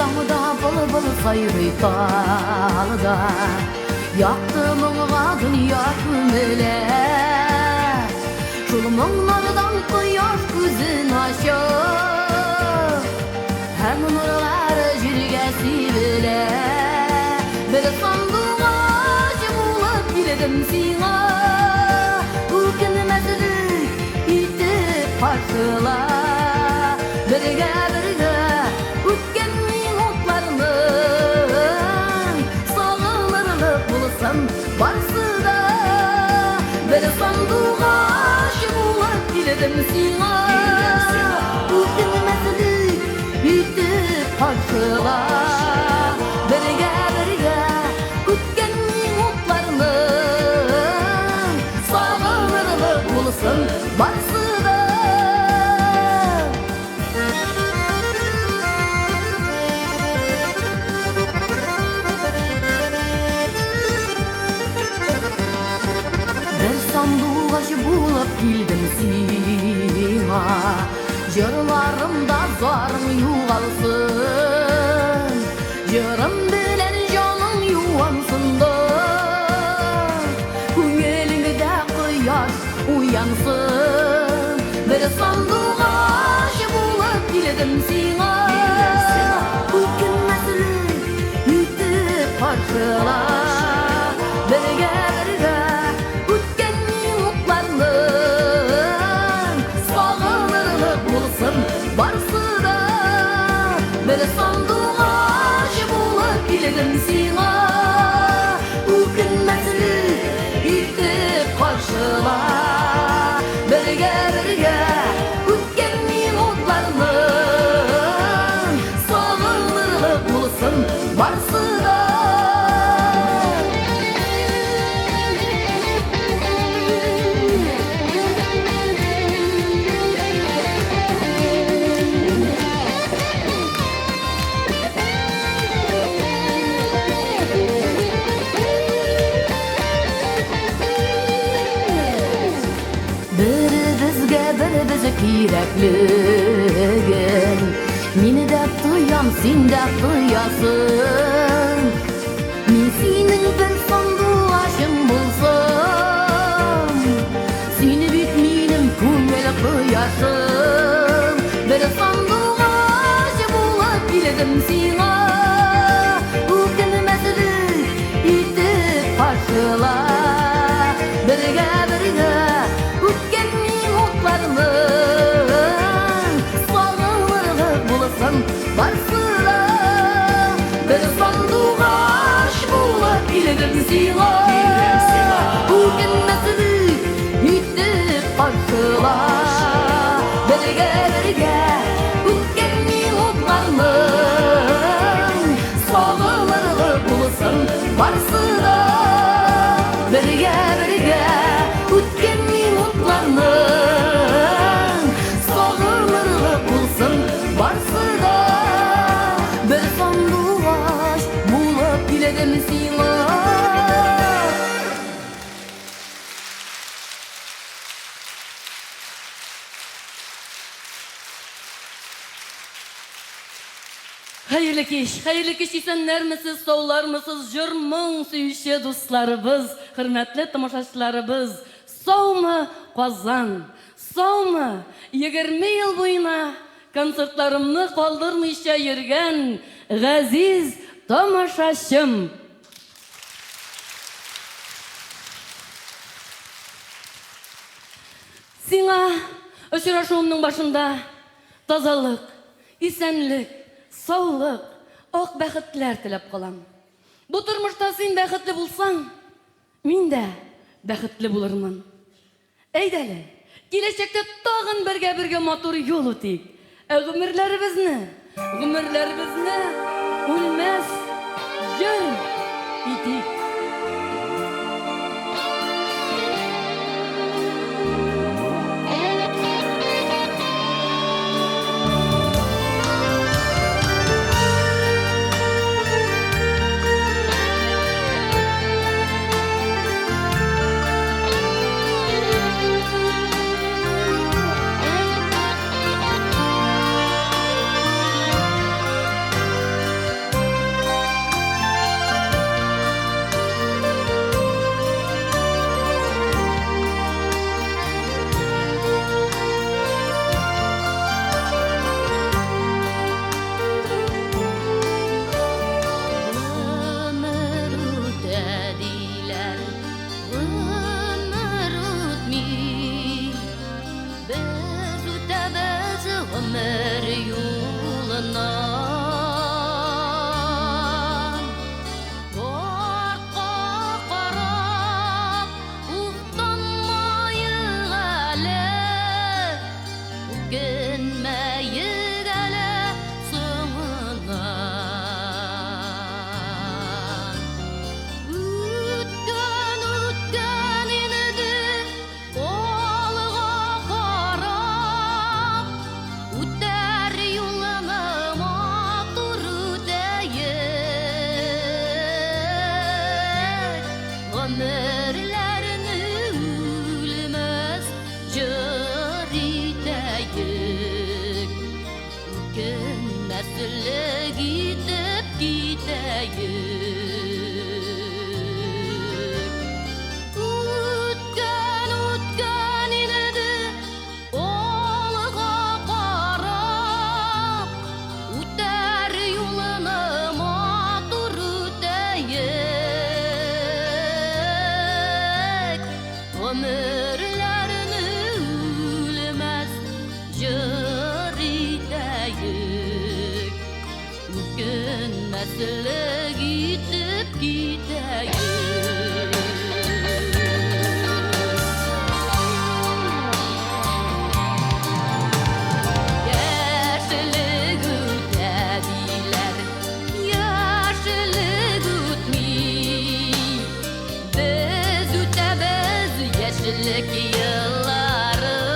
Таңда былбыл сайрый талда, Якты моңга дөнья күмелә. Шул моңнардан кояш күзен ача, Һәм нурлары җиргә сибелә. Бер сандугач булып килдем сиңа, Үкенмәслек итеп каршыла. Бергә-бергә үткән минутларның Сагынырлык булсын барсы да. Бер сандугач булып килдем сиңа, Үкенмәслек итеп каршыла. Бергә-бергә үткән минутларның Сагынырлык булсын барсы да. Бер сандугач булып килдем сиңа, Җырларымда зарың югалсын, Җырым белән җаның юансын да, Күңелеңдә кояш уянсын. Бер сандугач булып килдем сиңа, Үкенмәслек итеп каршыла. Бергә-бергә үткән минутларның Сагынырлык булсын барсы да. Бер сандугач булып килдем сиңа, Үкенмәслек итеп каршыла. Бергә-бергә үткән минутларның Сагынырлык булсын барсы да. Беребезгә беребез кирәклеген Мин дә тоям, син дә тоясың. Мин синең бер сандугачың булсам, Син бит минем күңел кояшым. Бер сандугач булып килдем сиңа, Үкенмәслек итеп каршыла. Бергә-бергә үткән минутларның Сагынырлык булсын барсы да. Бер сандугач булып килдем сиңа, Үкенмәслек итеп каршыла. Бергә-бергә үткән минутларның Сагынырлык булсын барсы да. Бергә-бергә үткән минутларның Сагынырлык булсын барсы да. Бер сандугач булып килдем сиңа. Хәерле кич, хәерле кич, исәннәрмесез, саулармысыз, җыр моң сөюче дусларыбыз, хөрмәтле тамашачыларыбыз. Саумы, Казан, саумы, 20 ел буена концертларымны калдырмыйча йөргән газиз тамашачым. Сиңа очрашуымның башында тазалык, исәнлек, саулык, ак бәхетләр теләп калам. Бу тормышта син бәхетле булсаң, мин дә бәхетле булырмын. Әйдәле, киләчәктә тагын бергә-бергә матур юл үтик. Ә гомерләребезне, гомерләребезне үлмәс җыр итик. Гомерләрне үлмәс җыр итәек. Үкенмәслек итеп китәек. Үткән, үткән инде алга карап, үтәр юлны матур үтәек. Гомерләрне үлмәс җыр итәек. Үкенмәслек итеп китәек. Яшьлек үтә диләр, яшьлек үтми. Без үтәбез яшьлек елларын.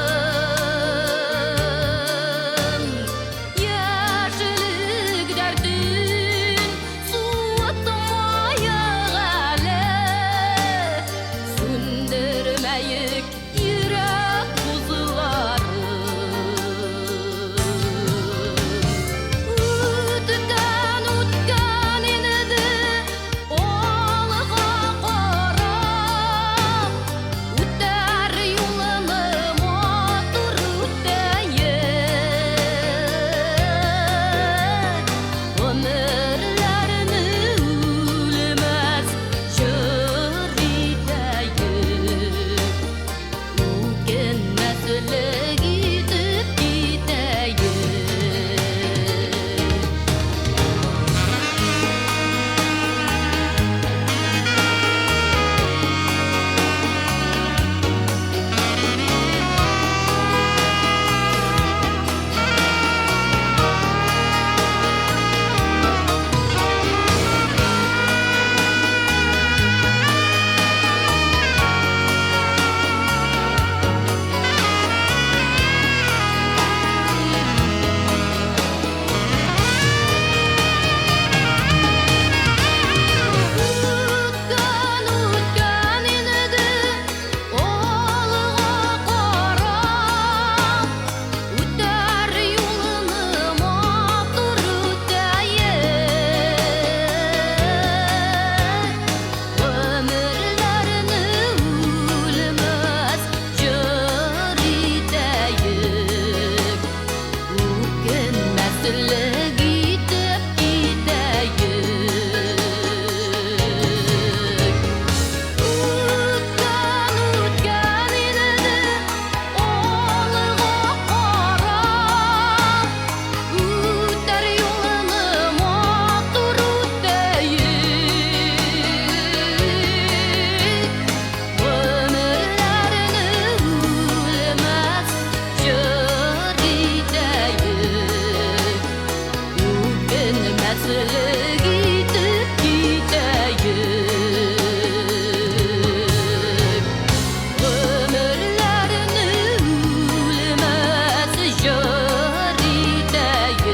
Яшьлек дәртен суытмаек әле. Сүндермәек йөрәк кузларын. Үткән, үткән инде алга карап, үтәр юлны матур үтәек. Гомерләрне үлмәс җыр итәек. Үкенмәслек итеп китәек. Үткән, үткән инде алга карап, үтәр юлны матур үтәек. Гомерләрне үлмәс җыр итәек. Үкенмәслек итеп китәек. Үткән, үткән инде алга карап, үтәр юлны матур үтәек. Гомерләрне үлмәс җыр итәек. Үкенмәслек итеп китәек. Гомерләрне үлмәс җыр итәек.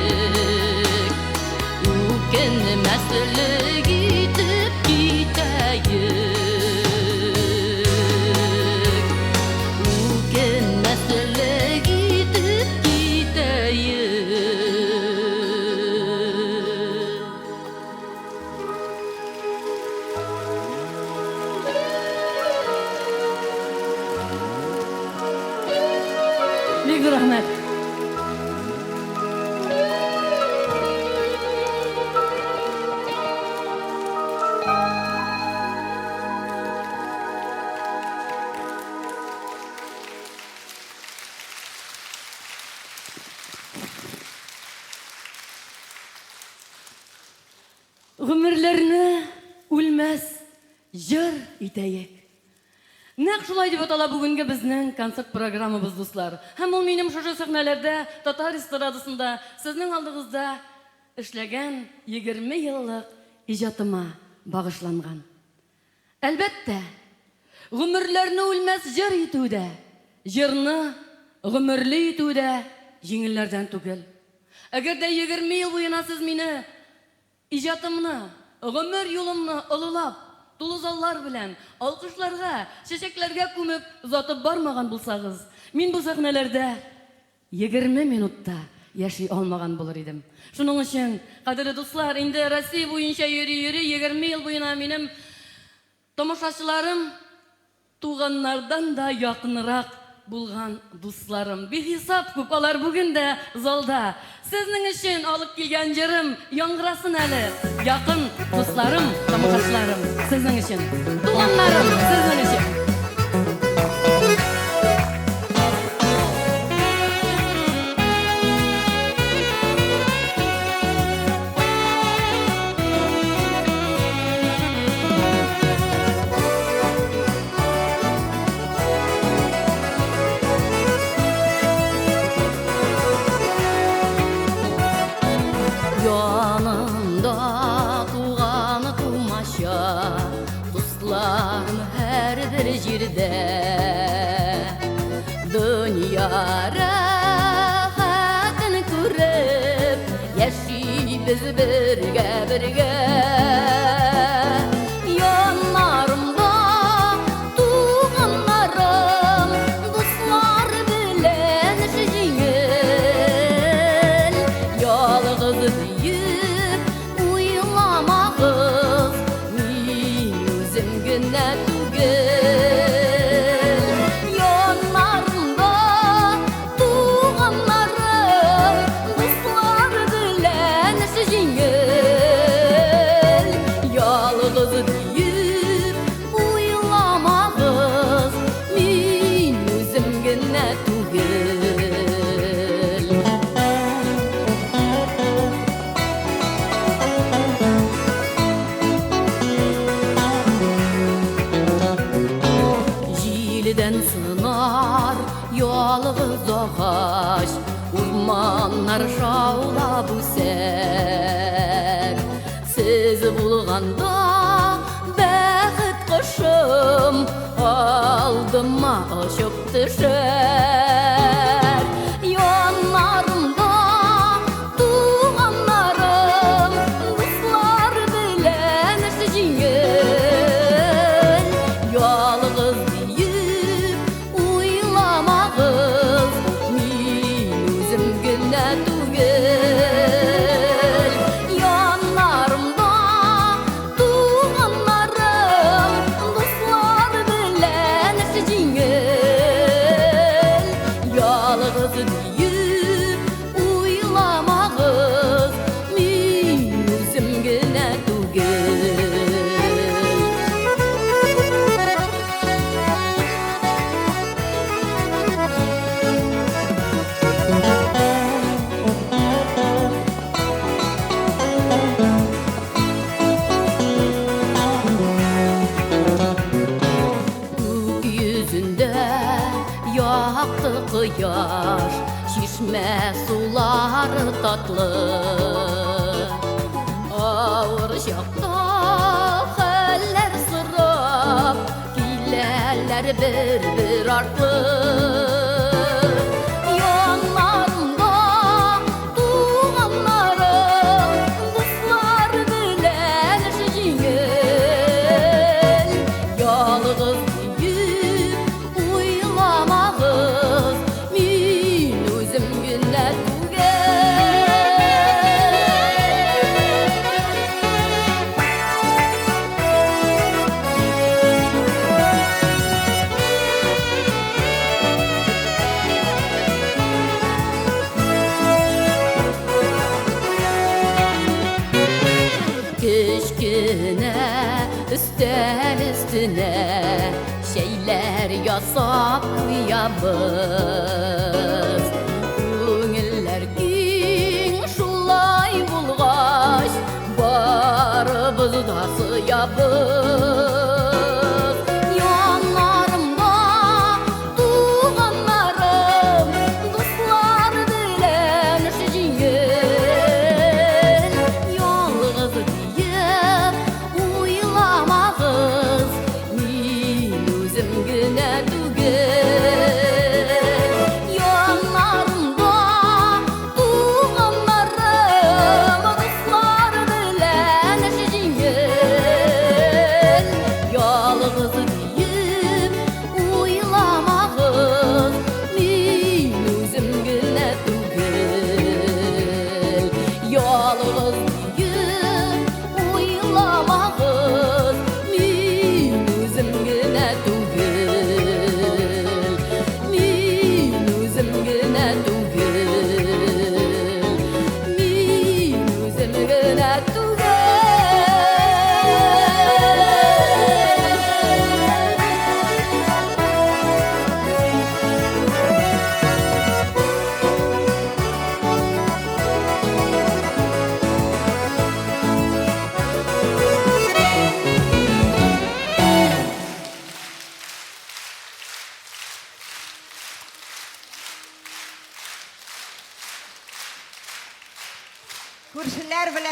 Үкенмәслек итеп китәек. Үкенмәслек итеп китәек. Бик зур рәхмәт. Гомерләрне үлмәс җыр итәек. Нәкъ шулай дип атала бүгенге безнең концерт программабыз, дуслар. Һәм ул минем шушы сәхнәләрдә, татар эстрадасында, сезнең алдыгызда эшләгән 20 еллык иҗатыма багышланган. Әлбәттә, гомерләрне үлмәс җыр итү дә, җырны гомерле итү дә җиңелләрдән түгел. Әгәр дә 20 ел буена сез мине, иҗатымны, гомер юлымны олылап, тулы заллар белән, алкышларга, чәчәкләргә күмеп озатып бармаган булсагыз, мин бу сәхнәләрдә 20 минут та яши алмаган булыр идем. Шуның өчен, кадерле дуслар, инде Россия буенча йөри-йөри 20 ел буена минем тамашачыларым туганнардан да якынрак булган дусларым. Бихисап күп алар бүген дә залда. Сезнең өчен алып килгән җырым яңгырасын әле. Якын дусларым, тамашачыларым, сезнең өчен. Туганнарым, сезнең өчен. Янымда туганы тумача, дусларым һәрбер җирдә. Дөнья рәхәтен күреп, яшибез бергә бергә. Яннарымда туганнарым, дуслар белән эш җиңел. Ялгыз диеп уйламагыз, мин үзем генә түгел. Яннарымда туганнарым, дуслар белән эш җиңел. Ялгыз диеп уйламагыз, мин үзем генә түгел. Җилдән сынар ялгыз агач, урманнар шаулап үсәр. Сез булганда бәхет кошым алдыма очып төшәр. Яннарымда туганнарым, дуслар белән эш җиңел. Ялгыз диеп уйламагыз, мин үзем генә түгел. Яннарымда туганнарым, дуслар белән эш җиңел. Ялгыз диеп уйламагыз, мин үзем генә түгел. Күк йөзендә якты кояш, чишмә сулары татлы. Авыр чакта хәлләр сорап, киләләр бер-бер артлы. Яннарымда туганнарым, дуслар белән эш җиңел. Ялгыз диеп уйламагыз, мин үзем генә түгел. Кечкенә өстәл өстенә чәйләр ясап куябыз. Күңелләр киң шулай булгач, барыбыз да сыябыз. Яннарымда туганнарым, дуслар белән эш җиңел. Ялгыз диеп уйламагыз, мин үзем генә түгел. Яннарымда туганнарым, дуслар белән эш җиңел.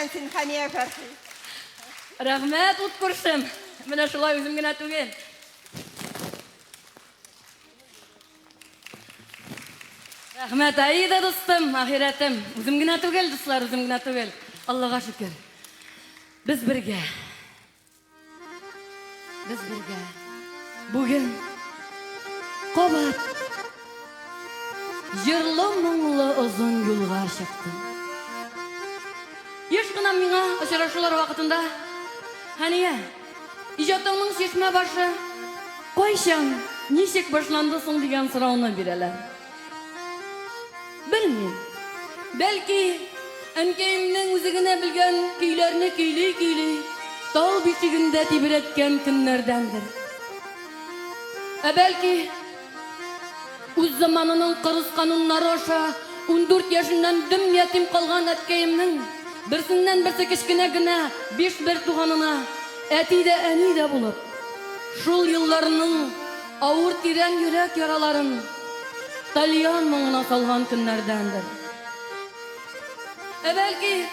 икәнсең, Хәния Фәрхи. Рәхмәт, ут күршем. Менә шулай үзем генә түгел. Рәхмәт, Аида дустым, ахирәтем. Үзем генә түгел, дуслар, үзем генә түгел. Аллага шөкер. Без бергә. Без бергә. Бүген кабат җырлы моңлы озын юлга чыктым. Еш кына миңа очрашулар вакытында Хәния, иҗатыңның чишмә башы кайчан, ничек башланды соң дигән сорауны бирәләр. Белмим. Бәлки, әнкәемнең үзе генә белгән көйләрне көйли-көйли, тал бишегендә тибрәткән көннәрдәндер. Ә бәлки, үз заманының кырыс кануннары аша 14 яшеннән дөм ятим калган әткәемнең берсеннән-берсе кечкенә генә биш бер туганына әти дә, әни дә булып, шул елларның авыр тирән йөрәк яраларын тальян моңына салган көннәрдәндер. Ә бәлки,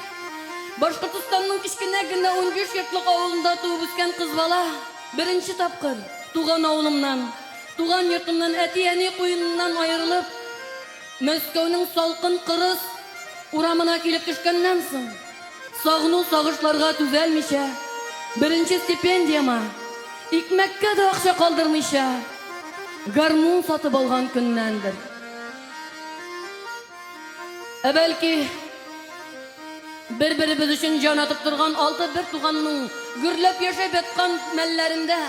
Башкортостанның кечкенә генә 15 йортлык авылында туып үскән кыз бала беренче тапкыр туган авылымнан, туган йортымнан, әти-әни куеныннан аерылып, Мәскәүнең салкын кырыс урамына килеп төшкәннән соң, сагыну-сагышларга түзәлмичә, беренче стипендияма, икмәккә дә акча калдырмыйча, гармун сатып алган көннәндер. Ә бәлки, бер-беребез өчен җан атып торган алты бер туганның гөрләп яшәп яткан мәлләрендә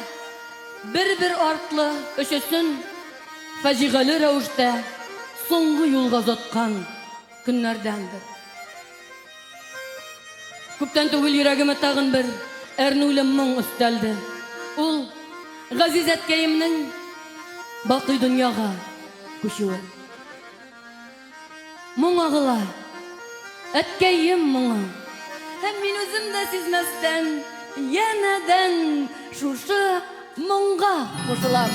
бер-бер артлы өчесен фаҗигале рәвештә соңгы юлга озаткан көннәрдәндер. Күптән түгел йөрәгемә тагын бер әрнүле моң өстәлде. Ул газиз әткәемнең бакый дөньяга күчүе. Моң агыла, әткәем моңы. Һәм мин үзем дә сизмәстән янәдән шушы моңга кушылам.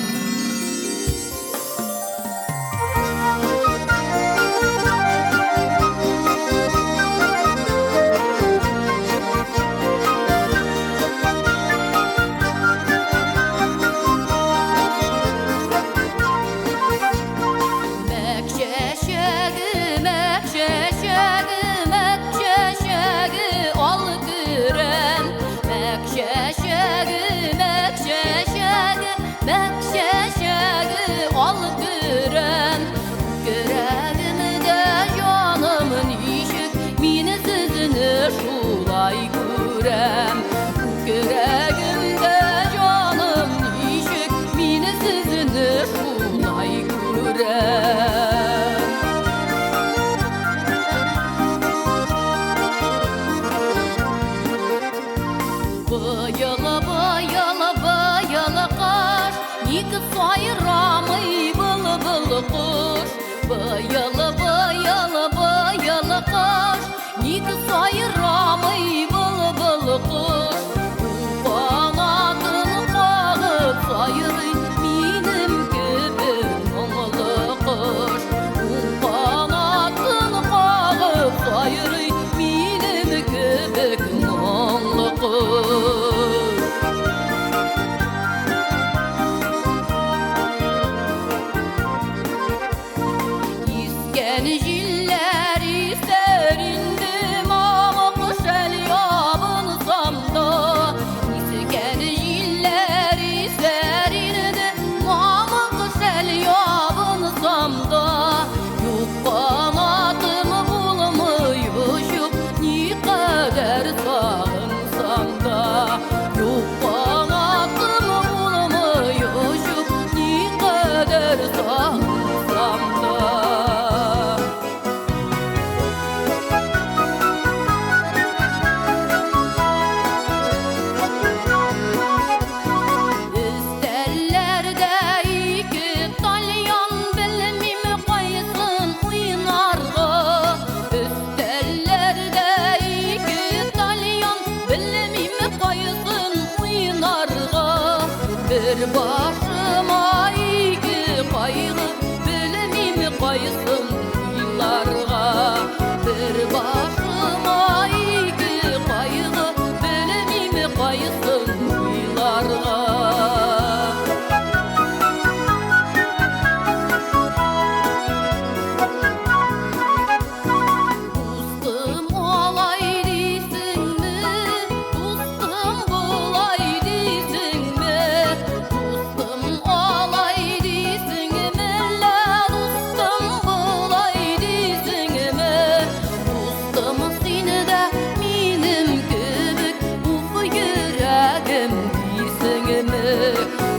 Мәк чәчәге, мәк чәчәге, мәк чәчәге, ал көрәм. Мәк чәчәге, мәк чәчәге, мәк чәчәге, ал көрәм. Көрәгемдә җаным ничек, мин сезне шулай күрәм. Күкрәгемдә җаным ничек, мин сезне шулай күрәм. Быел, быел, быел кыш, ник сайрамый былбыл кош? Быел, быел, быел кыш, ник сайрамый былбыл кош? Канатын кагып сайрый минем кебек моңлы кош. Канатын кагып сайрый минем кебек моңлы кош. Искән җилләр исәр инде мамык шәл ябынсам да. Искән җилләр исәр инде мамык шәл ябынсам да. Юк канатым булмый очып, никадәр сагынсам да. Юк канатым булмый очып, никадәр сагынсам да. Өстәлләрдә ике тальян, белмим кайсын уйнарга. Өстәлләрдә ике тальян, белмим кайсын уйнарга. Бер башыма ике кайгы, белмим кайсын уйларга. Бер башыма ике Кайсын уйларга. Дустым алай дисеңме, дустым болай дисеңме, дустым алай дисеңме, әллә дустым болай дисеңме, дустым син дә минем кебек уф йөрәгем дисеңме,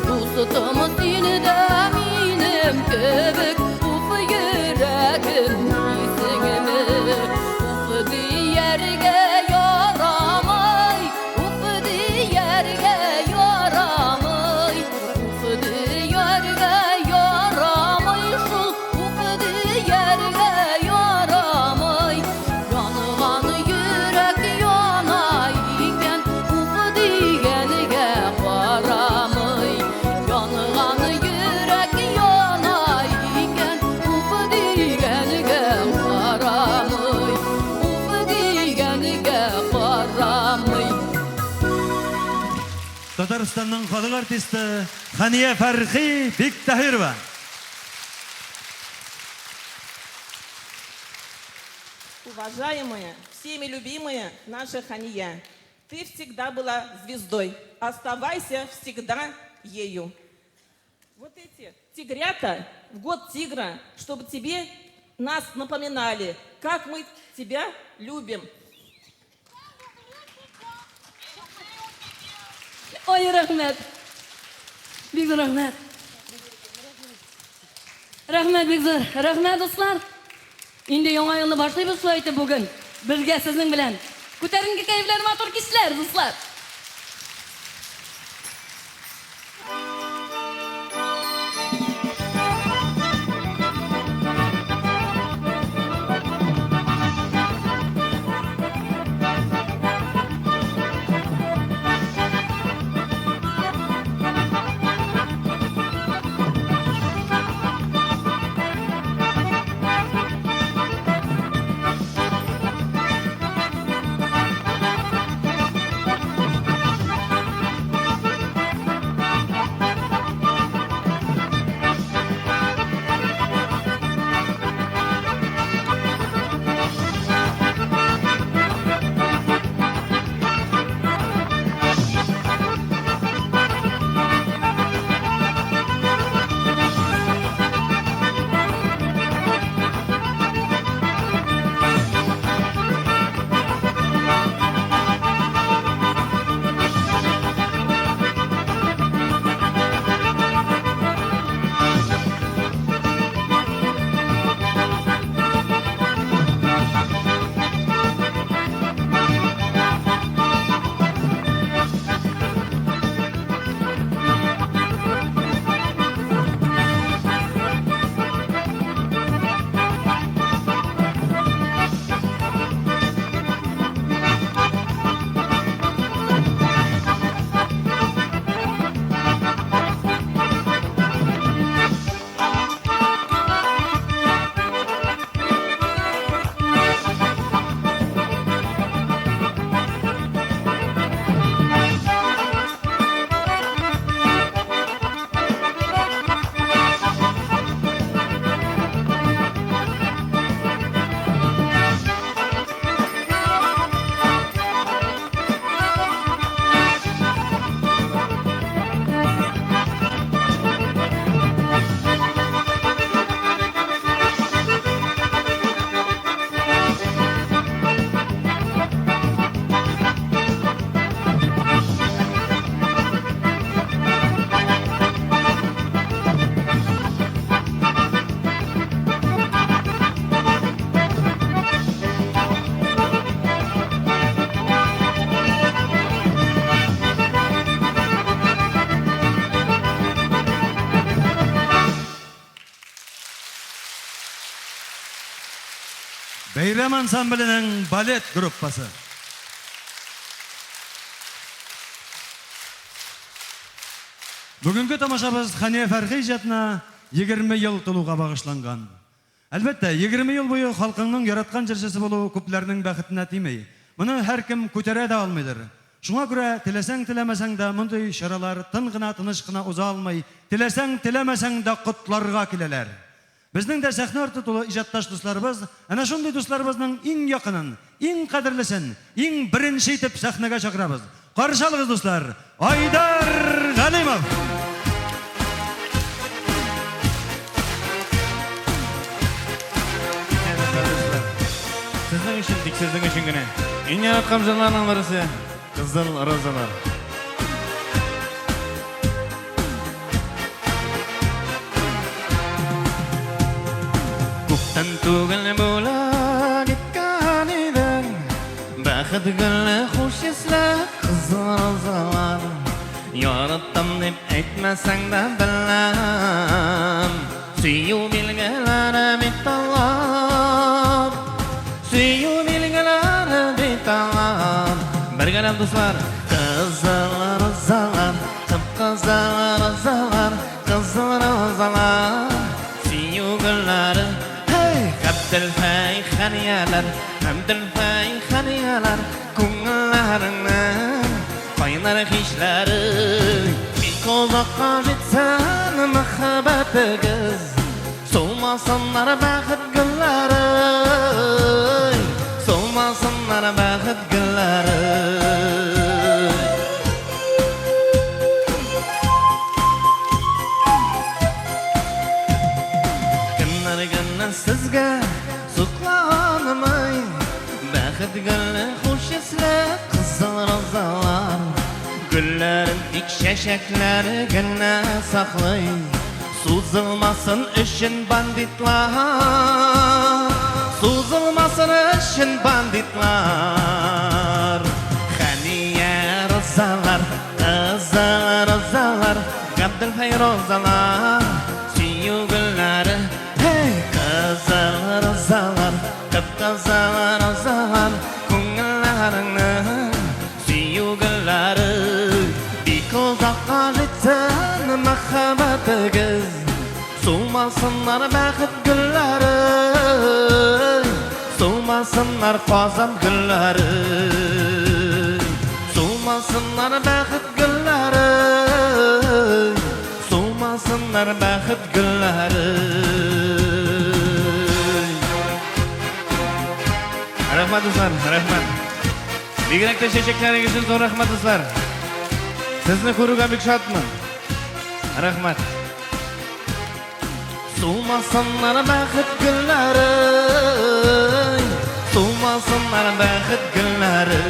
дустым син дә минем кебек уф йөрәгем дисеңме, уф дияргә ярамый, уф дияргә ярамый, уф дияргә ярамый шул, уф дияргә ярамый. Янган йөрәк яна икән, уф дигәнгә карамый. Янган йөрәк яна икән, уф дигәнгә карамый. Уф дигәнгә карамый. Татарстанның халык артисты Хания Фәрхи Биктаһирова. Уважаемая, всеми любимая наша Хания, ты всегда была звездой. Оставайся всегда ею. Вот эти тигрята в год тигра, чтобы тебе нас напоминали, как мы тебя любим. Ой, рәхмәт. Бик зур рәхмәт. Рәхмәт бик зур. Рәхмәт, дуслар. Инде яңа елны башлыйбыз шулай итеп бүген. Бергә сезнең белән. Күтәренке кәефләр, матур кичләр, дуслар. Бәйрәм ансамбленең балет группасы. Бүгенге тамашабыз Хания Фәрхи иҗатына 20 ел тулуга багышланган. Әлбәттә, 20 ел буе халкыңның яраткан җырчысы булу күпләрнең бәхетенә тими. Моны һәркем күтәрә дә алмыйдыр. Шуңа күрә теләсәң-теләмәсәң дә мондый чаралар тын гына, тыныч кына уза алмый, теләсәң-теләмәсәң дә котларга киләләр. Безнең дә сәхнә арты тулы иҗатташ дусларыбыз, әнә шундый дусларыбызның иң якынын, иң кадерлесен, иң беренче итеп сәхнәгә чакырабыз. Каршы алыгыз, дуслар, Айдар Галимов! Сезнең өчен, тик сезнең өчен генә. Иң яраткан җырларның берсе Кызыл розалар. Күптән түгел бүләк иткән идең Бәхет гөле хуш исле кызыл розалар. Яраттым дип әйтмәсәң дә беләм, Сөю билгеләре бит алар. Сөю билгеләре бит алар. Бергәләп, дуслар! Кызыл розалар, кып-кызыл розалар, кызыл розалар, Сөю гөлләре. Һәй, Габделфәй Хәнияләр, Габделфәй Хәнияләр, Күңелләреңнең кайнар хисләре. Бик озакка җитсен мәхәббәтегез, Сулмасыннар бәхет гөлләре, Сулмасыннар бәхет гөлләре. Кемнәр генә сезгә сокланмый, Бәхет гөле хуш исле кызыл розалар. Гөлләрен тик чәчәкләр генә саклый, Сузылмасын өчен бандитлар, Сузылмасын өчен бандитлар. Хәния розалар, кызыл розалар, Габделхәй розалар, сөю гөлләре. Һей, кызыл розалар, кып-кызыл розалар, Күңелләреңнең сөю гөлләре. Бик озакка җитсен мәхәббәтегез, Сулмасыннар бәхет гөлләре, Сулмасыннар Казан гөлләре, Сулмасыннар бәхет гөлләре, Сулмасыннар бәхет гөлләре. Рәхмәт, дуслар, рәхмәт. Бигрәк тә чәчәкләрегез өчен зур рәхмәт, дуслар. Сезне күрүгә бик шатмын. Рәхмәт. Сулмасыннар бәхет гөлләре, Сулмасыннар бәхет гөлләре,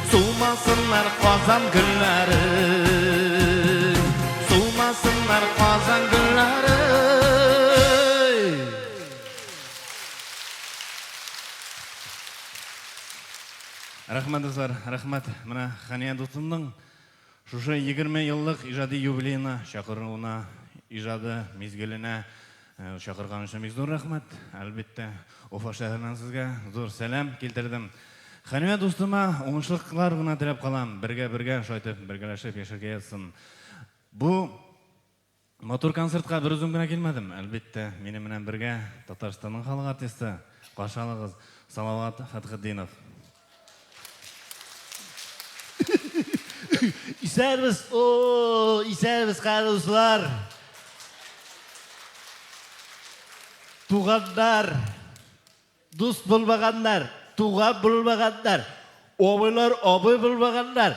Сулмасыннар Казан гөлләре, Сулмасыннар Казан гөлләре. Рәхмәт, дуслар, рәхмәт. Менә Хәния дустымның шушы 20 еллык иҗади юбилеена чакыруына, иҗады мизгеленә чакырган өчен бик зур рәхмәт. Әлбәттә, Уфа шәһәреннән сезгә зур сәлам килтердем. Хәния дустыма уңышлыклар гына теләп калам. Бергә-бергә шулай итеп, бергәләшеп яшәргә язсын. Бу матур концертка бер үзем генә килмәдем. Әлбәттә, минем белән бергә Татарстанның халык артисты, каршы алыгыз, Салават Фәтхетдинов. Исәнбез, о, исәнбез, кадерле дуслар. Туганнар, дус булмаганнар, туган булмаганнар, абыйлар абый булмаганнар,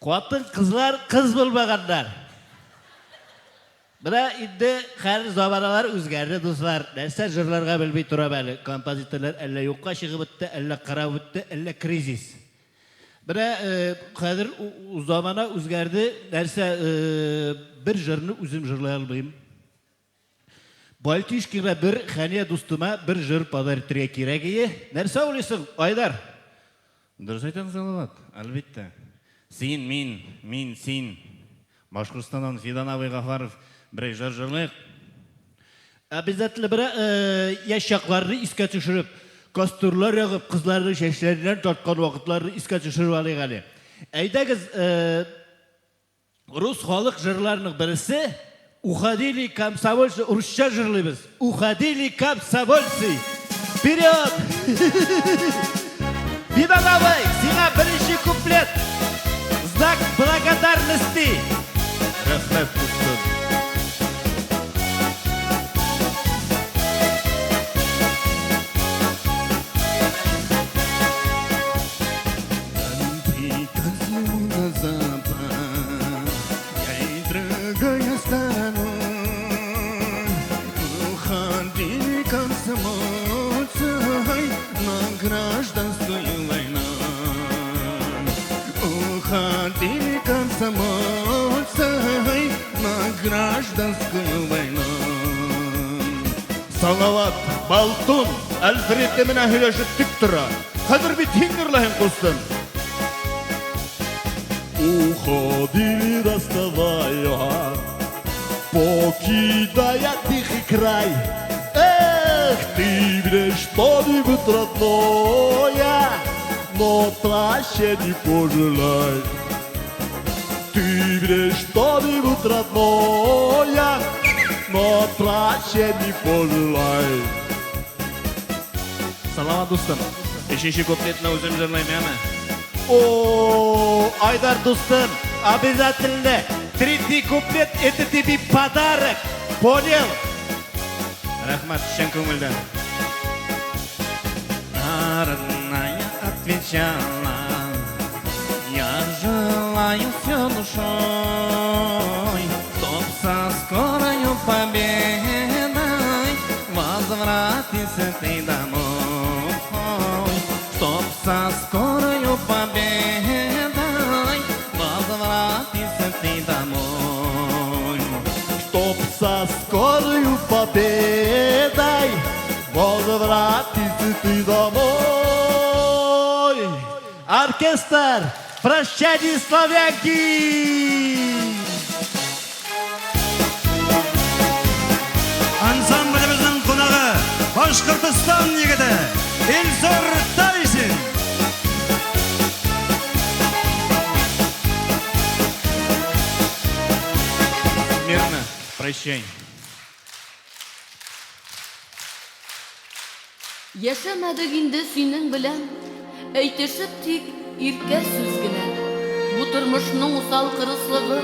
Хатын кызлар кыз булмаганнар. Менә инде хәзер заманалар үзгәрде, дуслар. Нәрсә җырларга белми торам әле. Композиторлар әллә юкка чыгып бетте, әллә карап бетте, әллә кризис. Менә хәзер замана үзгәрде. Нәрсә бер җырны үзем җырлый алмыйм. Бальтишкига бер Хәния дустыма бер җыр подарить итәргә кирәк ие. Нәрсә уйлыйсың, Айдар? Дөрес әйтәсең, Салават, әлбиттә. Син, мин, мин, син. Башкортстаннан Фидан абый Гафаров берәй җыр җырлыйк. Обязательно бер яшь чакларны искә төшереп, костюрлар ягып, кызларның чәчләреннән тарткан вакытларны искә төшереп алыйк әле. Әйдәгез, Рус халык җырларының берсе Уходили комсомольцы русча җырлыйбыз. Уходили комсомольцы. Вперед! Динар абый, сиңа беренче Уходили комсомольцы на гражданскую войну. Салават, Балтун, Альфред менә һөйләшеп тик тора. Хәзер бит һин йырлаһың, кустым. Уходили, расставая, покидая тихий край. Эх, ты мне что-нибудь родное, но прощения пожелай. Ты мне что-нибудь родное, но прощения пожелай. Салават дустым, өченче куплетны үзем җырлыйм, яме? О, Айдар дустым, обязательно третий куплет — это тебе подарок. Понял? Рәхмәт, чын күңелдән. А родная отвечала: я желаю все душой, чтоб со скорою победой возвратился ты домой. Чтоб со скорою победой возвратился ты домой. Чтоб со скорою победой возвратился ты домой. Оркестр, прощание славянки! Ансамблебезнең кунагы Башкортостан егете Илсур Тайсин. Мирно, прощай. Яшәмәдек инде синең белән, әйтешеп тик иркә сүз генә. Бу тормышның усал кырыслыгы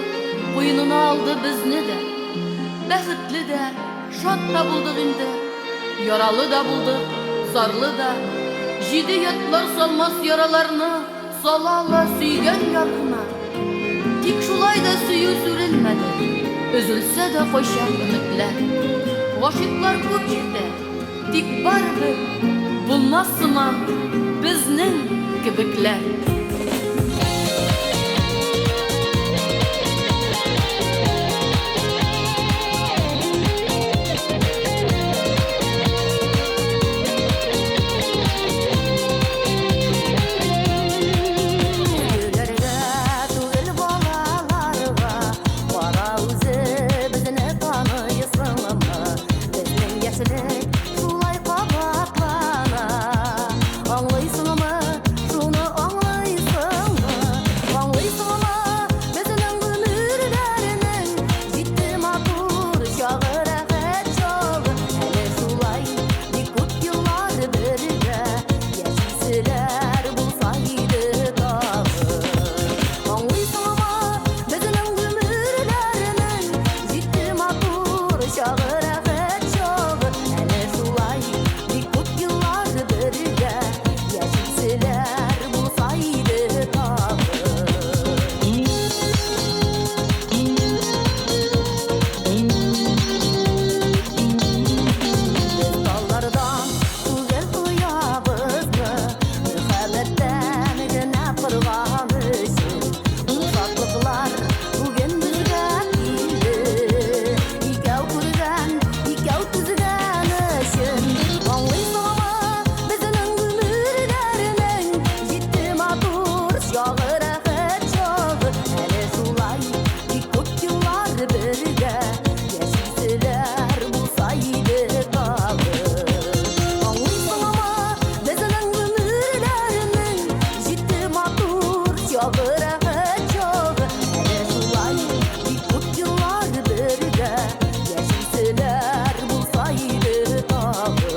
куенына алды безне дә. Бәхетле дә, шат та булдык инде. Яралы да булдык, зарлы да. Җиде ятлар салмас яраларны сала ала сөйгән яр гына. Тик шулай да сөю сүрелмәде, өзелсә дә кайчак өметләр. Гашыйклар күп җирдә, тик барыбер булмас сыман безнең кебекләр. Гөләргә түгел балаларга, кара үзебезне таныйсыңмы? Безнең яшьлек шулай кабатлана. Аңлыйсыңмы, шуны аңлыйсыңмы? Аңлыйсыңмы, безнең гомерләрнең җитте матур чагы, рәхәт чагы. Әле шулай бик күп еллар бергә яшиселәр булса иде тагы. Аңлыйсыңмы, безнең гомерләрнең җитте матур чагы, рәхәт чагы. Әле шулай бик күп еллар бергә яшиселәр булса иде тагы. Без таллардан түгел оябызны мәхәббәттән генә корган өчен. Ул шатлыклар бүген безгә килде. Икәү күргән, икәү төзегән өчен. Аңлыйсыңмы, безнең гомерләрнең җитте матур чагы, рәхәт чагы. Әле шулай бик күп еллар бергә яшиселәр булса иде тагы. Аңлыйсыңмы, безнең гомерләрнең җитте матур чагы, рәхәт чагы. Әле шулай бик күп еллар бергә яшиселәр булса иде тагы.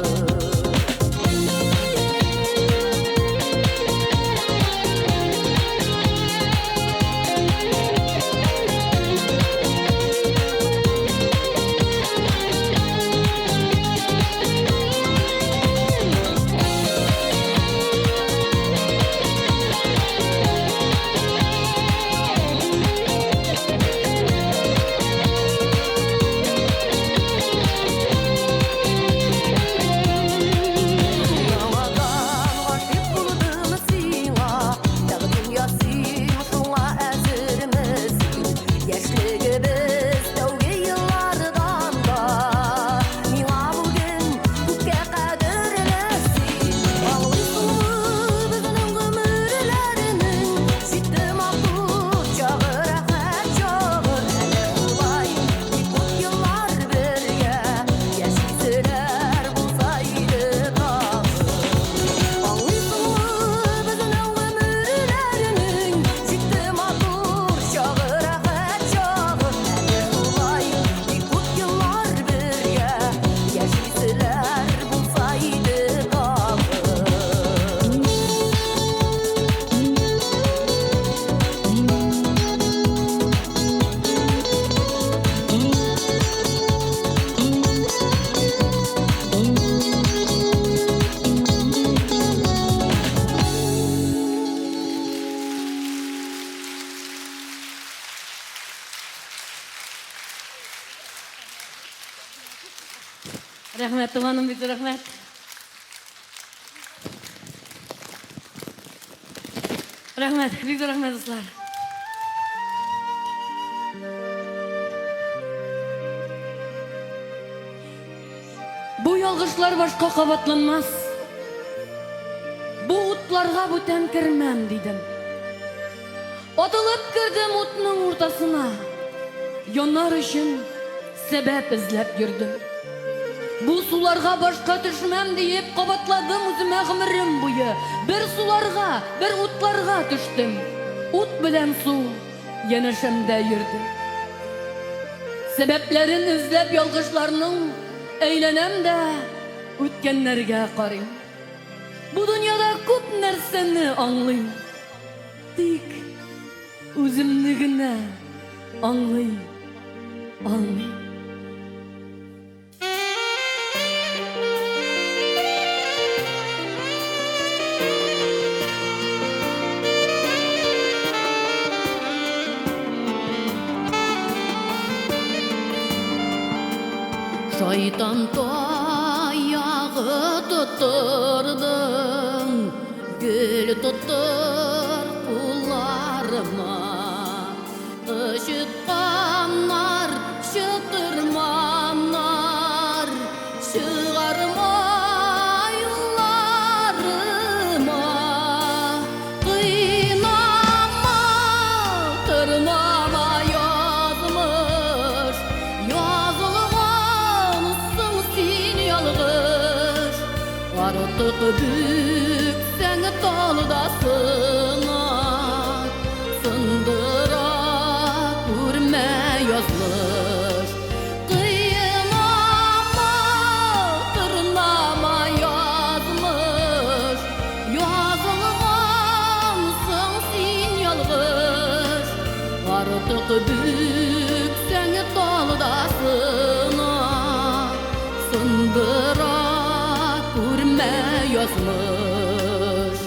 Рәхмәт, туганым, бик зур рәхмәт. Рәхмәт, бик зур рәхмәт, дуслар. Бу ялгышлар башка кабатланмас. Бу утларга бүтән кермәм, дидем. Атылып кердем утның уртасына. Янар өчен сәбәп эзләп йөрдем. Бу суларга башка төшмәм диеп кабатладым үземә гомерем буе. Бер суларга, бер утларга төштем. Ут белән су янәшәмдә йөрде. Сәбәпләрен эзләп ялгышларның әйләнәм дә үткәннәргә карыйм. Бу дөньяда күп нәрсәне аңлыйм. Тик үземне генә аңлый алмыйм. Шайтан таягы тоттырдың, гөл тоттыр кулларыма. Кычытканнар, чытырманнар, чыгарма юлларыма. Кыйнама, тырнама, язмыш, язылгансың син ялгыш. Артык бөксәң талдасына, сындыра күрмә язмыш. Кыйнама, тырнама, язмыш, язылгансың син ялгыш. Артык бөксәң талдасына, сындыра күрмә язмыш.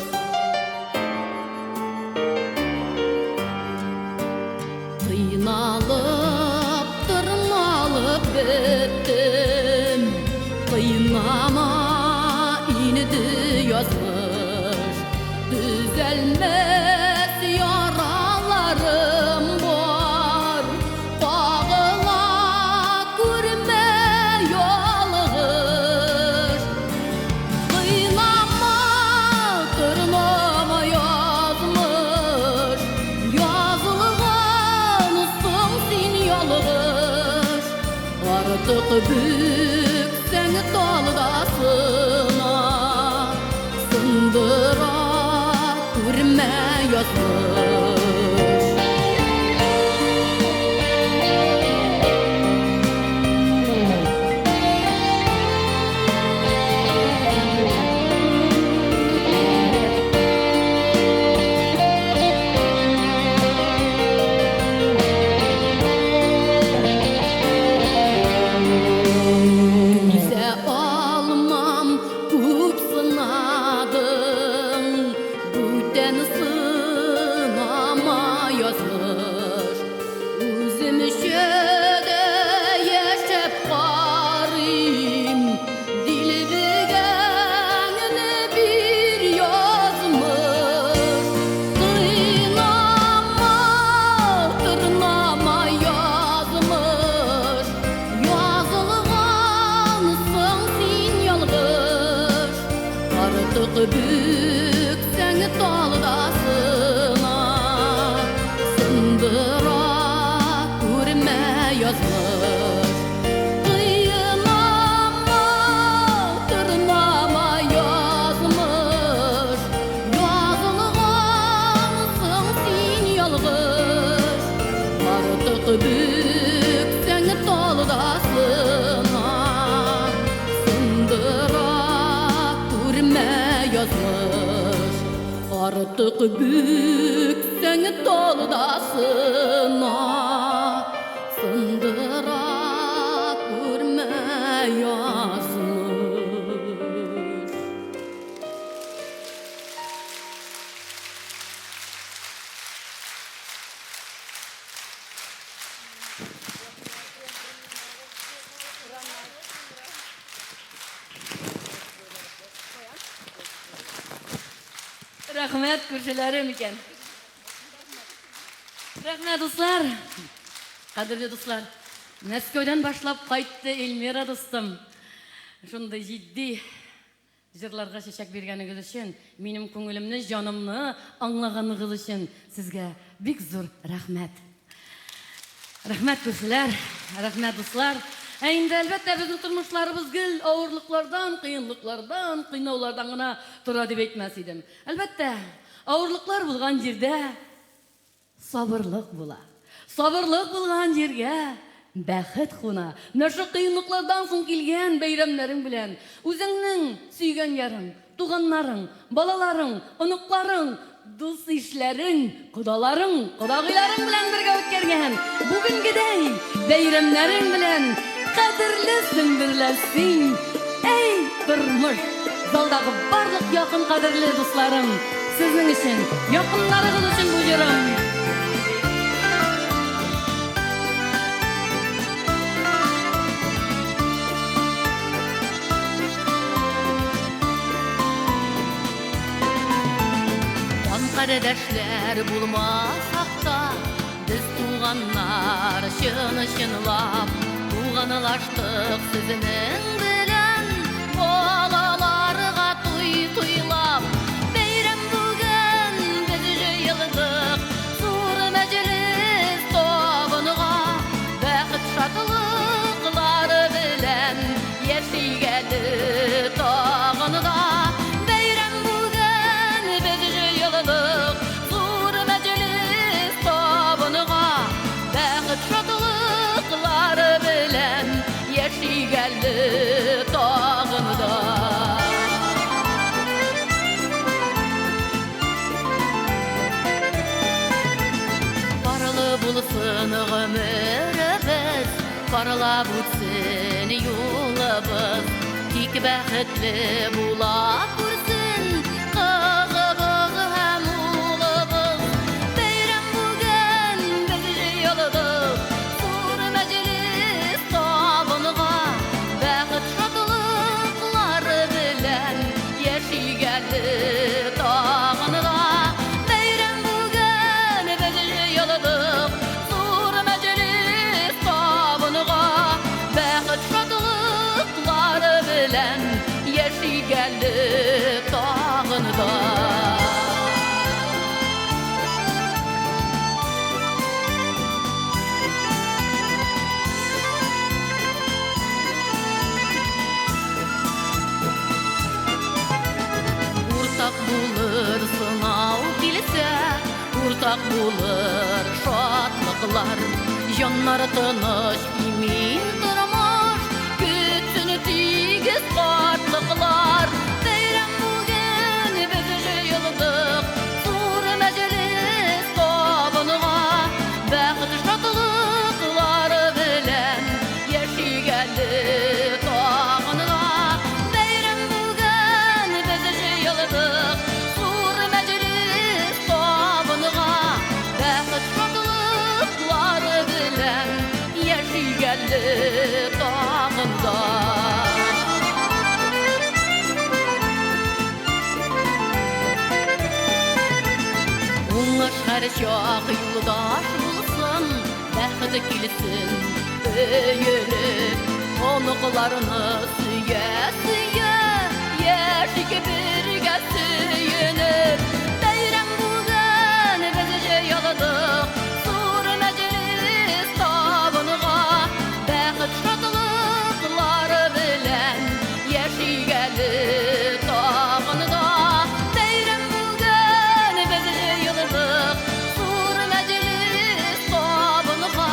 Кыйналып, тырналып беттем, кыйнама инде, язмыш. Төзәлмәс яраларым бар, кагыла күрмә ялгыш. Кыйнама, тырнама, язмыш, язылгансың син ялгыш. Артык бөксәң талдасына, сындыра күрмә язмыш. Түзә алмам, күп сынадың, бүтән сынама, язмыш. Үземчә дә яшәп карыйм, дилбегәңне бир, язмыш. Кыйнама, тырнама, язмыш, язылгансың син ялгыш. Артык бөксәң талдасына, сындыра күрмә язмыш. Кыйнама, тырнама, язмыш, язылгансың син ялгыш. Артык бөксәң талдасына, сындыра күрмә язмыш. Артык бөксәң талдасына, сындыра күрмә язмыш. Рәхмәт, күршеләрем икән. Рәхмәт, дуслар. Кадерле дуслар. Мәскәүдән башлап кайтты Эльмира дустым. Шундый җитди җырларга чәчәк биргәнегез өчен, минем күңелемне, җанымны аңлаганыгыз өчен сезгә бик зур рәхмәт. Рәхмәт, күршеләр, рәхмәт, дуслар. Ә инде, әлбәттә, безнең тормышларыбыз гел авырлыклардан, кыенлыклардан, кыйнаулардан гына тора дип әйтмәс идем. Әлбәттә, авырлыклар булган җирдә сабырлык була. Сабырлык булган җиргә бәхет куна. Менә шул кыенлыклардан соң килгән бәйрәмнәрең белән үзеңнең сөйгән ярың, туганнарың, балаларың, оныкларың, дус-ишләрең, кодаларың, кодагыйларың белән бергә үткәргән бүгенгедәй бәйрәмнәрең белән кадерле Сөмберлә син, әй, тормыш! Залдагы барлык якын кадерле дусларым, сезнең өчен, якыннарыгыз өчен бу җырым. Кан кардәшләр булмасак та, без туганнар чын-чынлап туганлаштык сезнең белән, балаларга туй туйлап. Бәйрәм бүген, без җыелдык зур мәҗлес табынга, бәхет шатлыклары белән яшик әле тагын да. Бәйрәм бүген, без җыелдык зур мәҗлес табынга, бәхет шатлыклары белән яшик әле тагын да. Парлы булсын гомеребез, парлап үтсен юлыбыз, тик бәхетле була күрсен кызыбыз һәм улыбыз. Бәйрәм бүген, без җыелдык зур мәҗлес табынга, бәхет шатлыклары белән яшик әле тагын да. Бәйрәм бүген, без җыелдык зур мәҗлес табынга, бәхет шатлыклары белән яшик әле тагын да. Уртак булыр сынау килсә, уртак булыр шатлыклар, җаннар тыныч, имин тормыш көтсен тигез картлыклар. Бәйрәм бүген, без җыелдык зур мәҗлес табынга, бәхет шатлыклары белән яшик әле тагын да. Бәйрәм бүген, без җыелдык зур мәҗлес табынга, бәхет шатлыклары белән яшик әле тагын да. Уңыш һәрчак юлдаш булсын, бәхет килсен өелеп, оныкларны сөя-сөя яшик бергә сөенеп. Бәйрәм бүген, без җыелдык зур мәҗлес табынга, бәхет шатлыклары белән яшик әле тагын да. Бәйрәм бүген, без җыелдык зур мәҗлес табынга,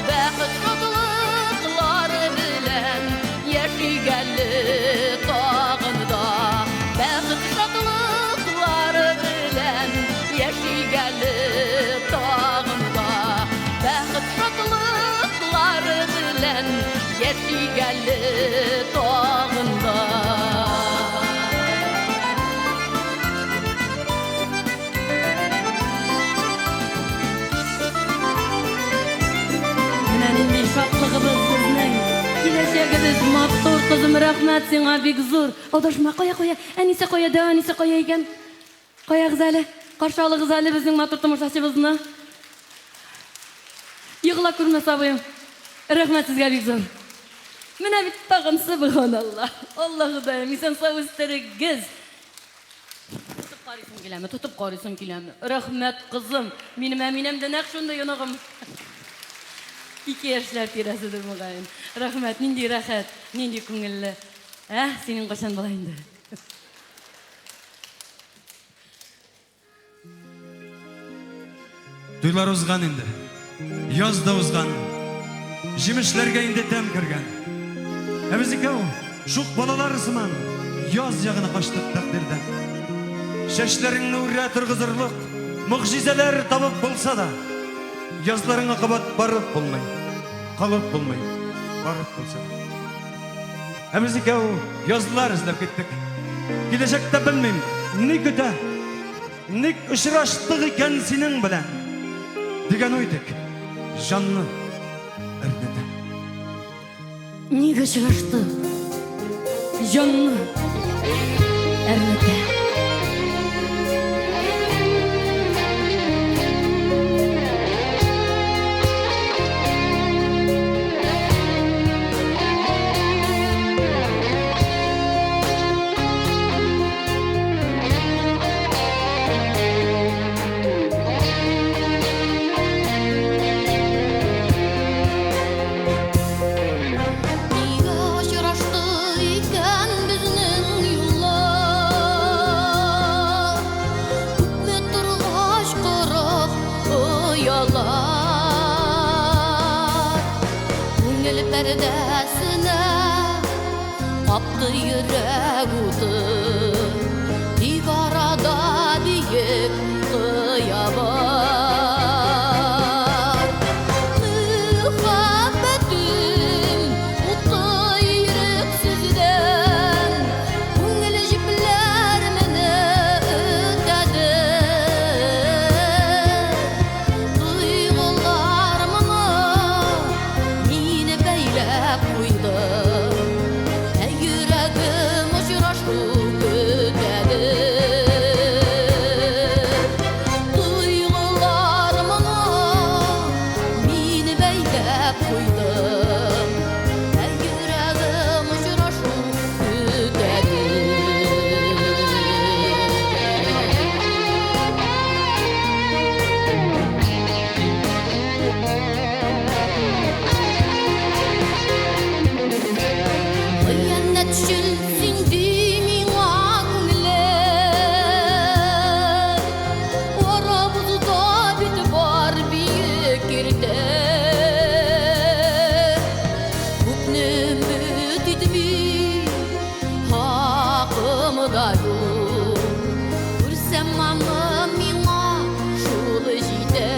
бәхет шатлыклары белән яшик әле тагын да. Бәхет шатлыклары белән яшик әле тагын да. Бәхет шатлыклары белән яшик әле тагын да. Менә нинди шатлыгыбыз безнең. Киләчәгебез матур, кызым, рәхмәт сиңа бик зур. Адашма, кая, кая, әнисе кая, дәү әнисе кая икән? Каягыз әле, каршы алыгыз әле безнең матур тамашачыбызны. Егыла күрмә, сабыем. Рәхмәт сезгә бик зур. Менә бит тагын, сөбханалла. Алла Ходаем, исән-сау үстерегез. Тотып карыйсың киләме? Тотып карыйсың киләме? Рәхмәт, кызым. Минем Әминәм дә нәкъ шундый оныгым. Ике яшьләр тирәседер мөгаен. Рәхмәт, нинди рәхәт, нинди күңелле. Ә, синең кайчан була инде? Туйлар узган инде. Яз да узган. Җимешләргә инде тәм кергән. Ә без икәү, шук балалар сыман, яз ягына качтык тәкъдирдән. Чәчләреңне үрә торгызырлык могҗизәләр табып булса да, язларыңа кабат барып булмый, калып булмый, барып булса да. Ә без икәү язлар эзләп киттек. Киләчәктә белмим, ни көтә. Ник очраштык икән синең белән? Дигән уй тик җанны әрнетә. Ник очраштык? Җанны әрнетә. Нигә очрашты икән безнең юллар? Күпме торгач корып оялар. Күңел пәрдәсенә капты йөрәк уты. Тик арада биек кыя бар. Мөхәббәтем уты ирексездән күңел җепләремне өтәде. Тойгылар моны мине бәйләп куйды. Ә йөрәгем очрашу көтәде. Тойгылар моны мине бәйләп куйды. Ә йөрәгем очрашу көтәде. Хыянәтчел син ди миңа күңелем. Арабызда бит бар биек киртә. Күпне өмет итми, хакым да юк. Күрсәм аны миңа шул җитә.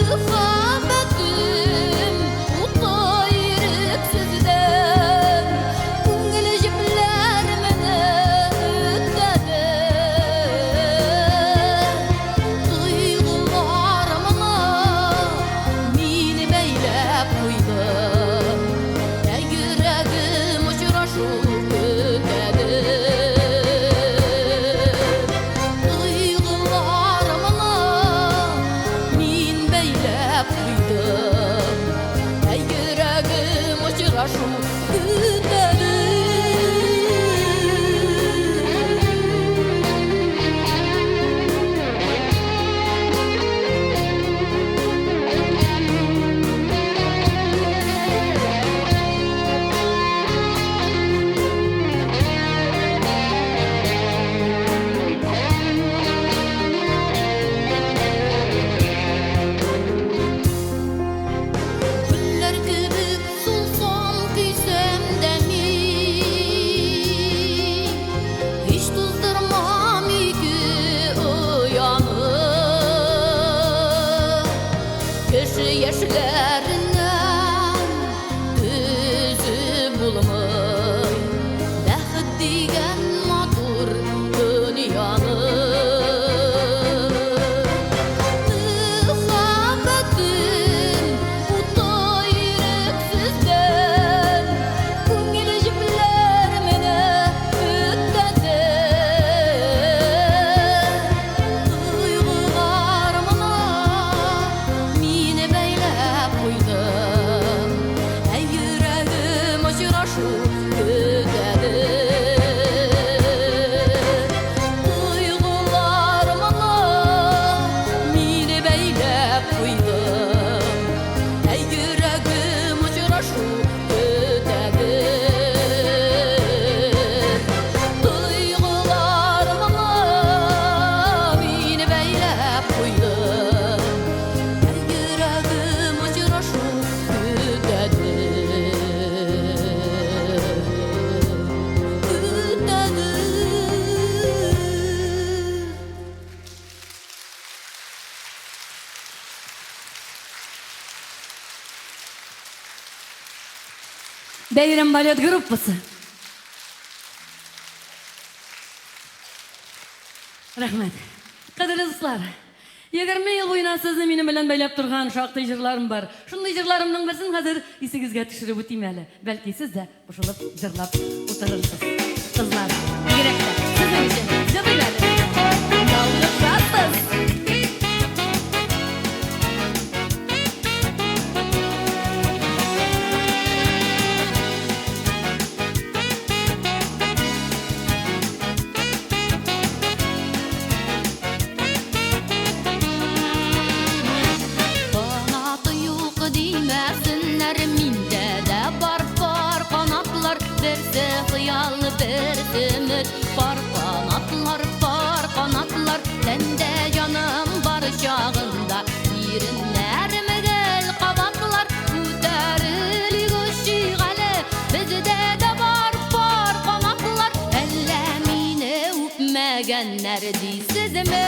Мөхәббәтем уты ирексездән күңел җепләремне өтәде. Тойгыларымны мине бәйләп куйды. Ә йөрәгем очрашу көтәде. Тойгыларымны мин бәйләп куйдым. Ә йөрәгем очрашу көтәде. Гөлләр кебек сулсам, көйсәм дә мин, һич туздырмам ике ояны. Кеше яшьләреннән төзеп булмый бәхет дигән матур дөньяны. Мөхәббәтем уты ирексездән күңел җепләремне өтәде. Бәйрәм балет группасы. Рәхмәт. Кадерле дуслар, 20 ел буена сезне минем белән бәйләп торган шактый җырларым бар. Шундый җырларымның берсен хәзер исегезгә төшереп үтим әле. Бәлки сез дә кушылып җырлап утырырсыз. Кызлар, бигрәк тә сезнең өчен җырлыйм әле. Ялгышасыз! Канаты юк димәсеннәр, миндә дә бар пар канатлар, берсе хыял, берсе өмет. Пар канатлар, пар канатлар, тәндә җаным бар чагында, иреннәрем гел кабатлар, күтәрелик очыйк әле, бездә дә бар пар канатлар, әллә мине үпмәгәннәр дисезме?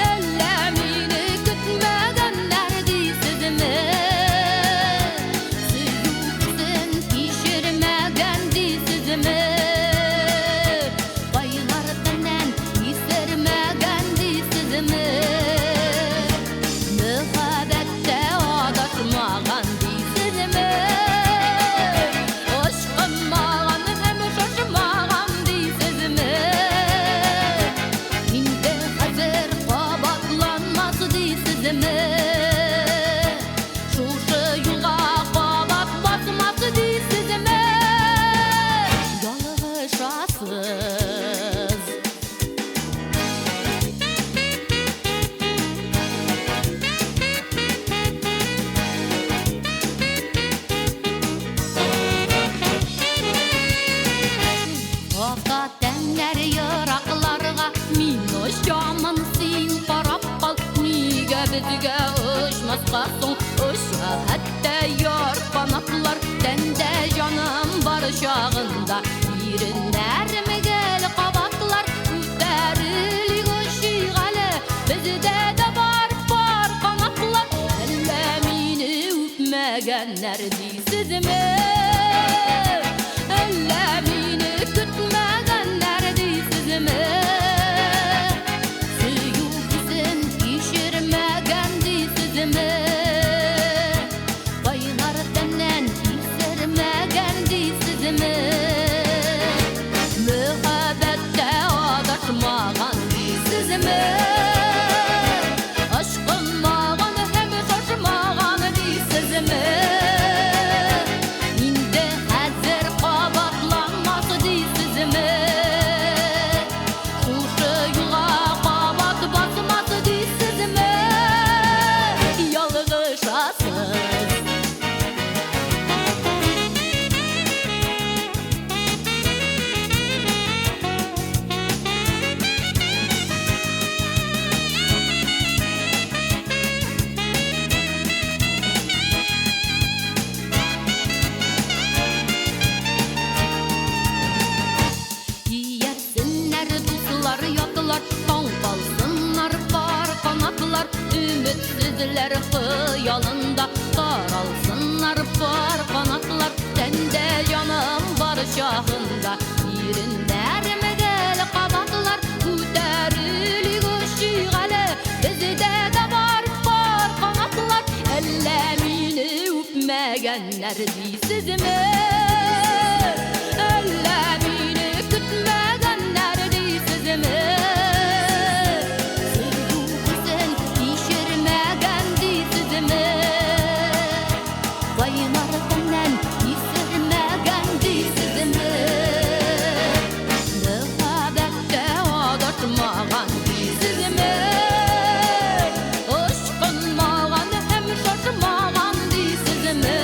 Әллә мине көтмәгәннәр дисезме? Сөю хисен кичермәгән дисезме? Кайнар тәннән исермәгән дисезме? Мәхәббәттә адашмаган дисезме? Ышкынмаган һәм шашмаган дисезме? Инде хәзер кабатланмас дисезме? Шушы юлга кабат басмас дисезме? Ялгышасыз. Ата тәннәр еракларга, мин очамын, син карап кал. Нигә безгә очмаска соң? Оча хәтта яр канатлар, тәндә җаным бар чагында. Иреннәрем гел кабатлар, күтәрелик очыйк әле, бездә дә бар пар канатлар. Әллә мине үпмәгәннәр дисезме? Әллә мине көтмәгәннәр дисезме? Сөю хисен кичермәгән дисезме? Кайнар тәннән исермәгән дисезме? Мәхәббәттә адашмаган дисезме? Ашкынмаган һәм шашмаган дисезме? Инде хәзер кабатланмас дисезме? Шушы юлга кабат басмас дисезме? Ялгышасыз. Иярсеннәр дуслар, ятлар, таң калсыннар пар канатлар, өметсезләр хыялында таралсыннар пар канатлар, тәндә җаным бар чагында, иреннәрем гел кабатлар, күтәрелик очыйк әле, бездә дә бар пар канатлар, әллә мине үпмәгәннәр дисезме? Әллә мине көтмәгәннәр дисезме? Сөю хисен кичермәгән дисезме? Кайнар тәннән исермәгән дисезме? Мәхәббәттә адашмаган дисезме? Ышкынмаган һәм шашмаган дисезме?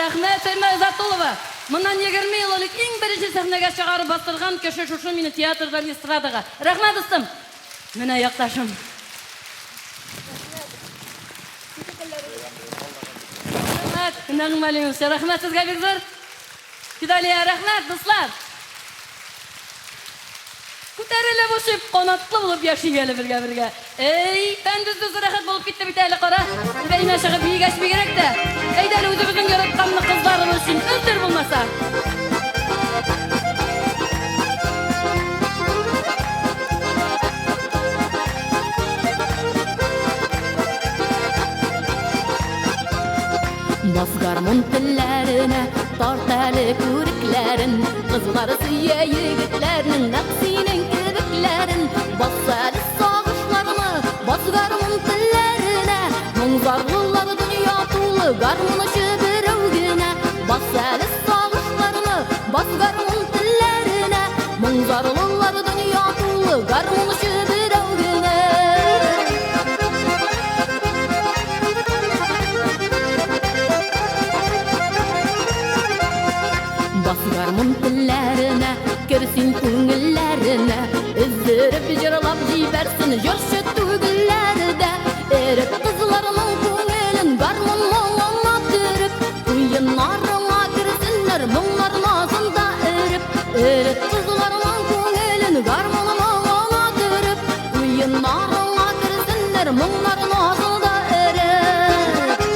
Рәхмәт, Фәймә Изатулова. Моннан 20 ел элек иң беренче сәхнәгә чыгарып бастырган кеше шушы мине театрдан эстрадага. Рәхмәт, дустым. Менә якташым. Рәхмәт, Нәгъмә Алимович. Рәхмәт сезгә бик зур. Фидалия, рәхмәт, дуслар. Күтәрелеп очып, канатлы булып яшик әле бергә-бергә. Эй, фән дус рәхәт булып китте бит әле, кара. Бәйнә чыгып биегәч бигрәк тә. Әйдә әле үзебезнең яратканны кызларыбыз өчен өздер булмаса. Бас гармун телләренә, тарт әле күрекләрен. Кызлар сөя егетләрнең нәкъ синең кебекләрен. Бас әле сагышларны, бас гармун телләренә. Моң-зарлылар дөнья тулы, гармунчы берәү генә. Бас әле сагышларны, бас гармун телләренә. Моң-зарлылар дөнья тулы, гармунчы берәү генә. Бас гармун телләренә, кер син күңелләренә. Өздереп җырлап җибәрсен җырчы түгелләре дә. Эреп кызларның күңелен гармун моңына төреп, уеннарыңа керсеннәр моңнар назында эреп. Эреп кызларның күңелен гармун моңына төреп, уеннарыңа керсеннәр моңнар назында эреп.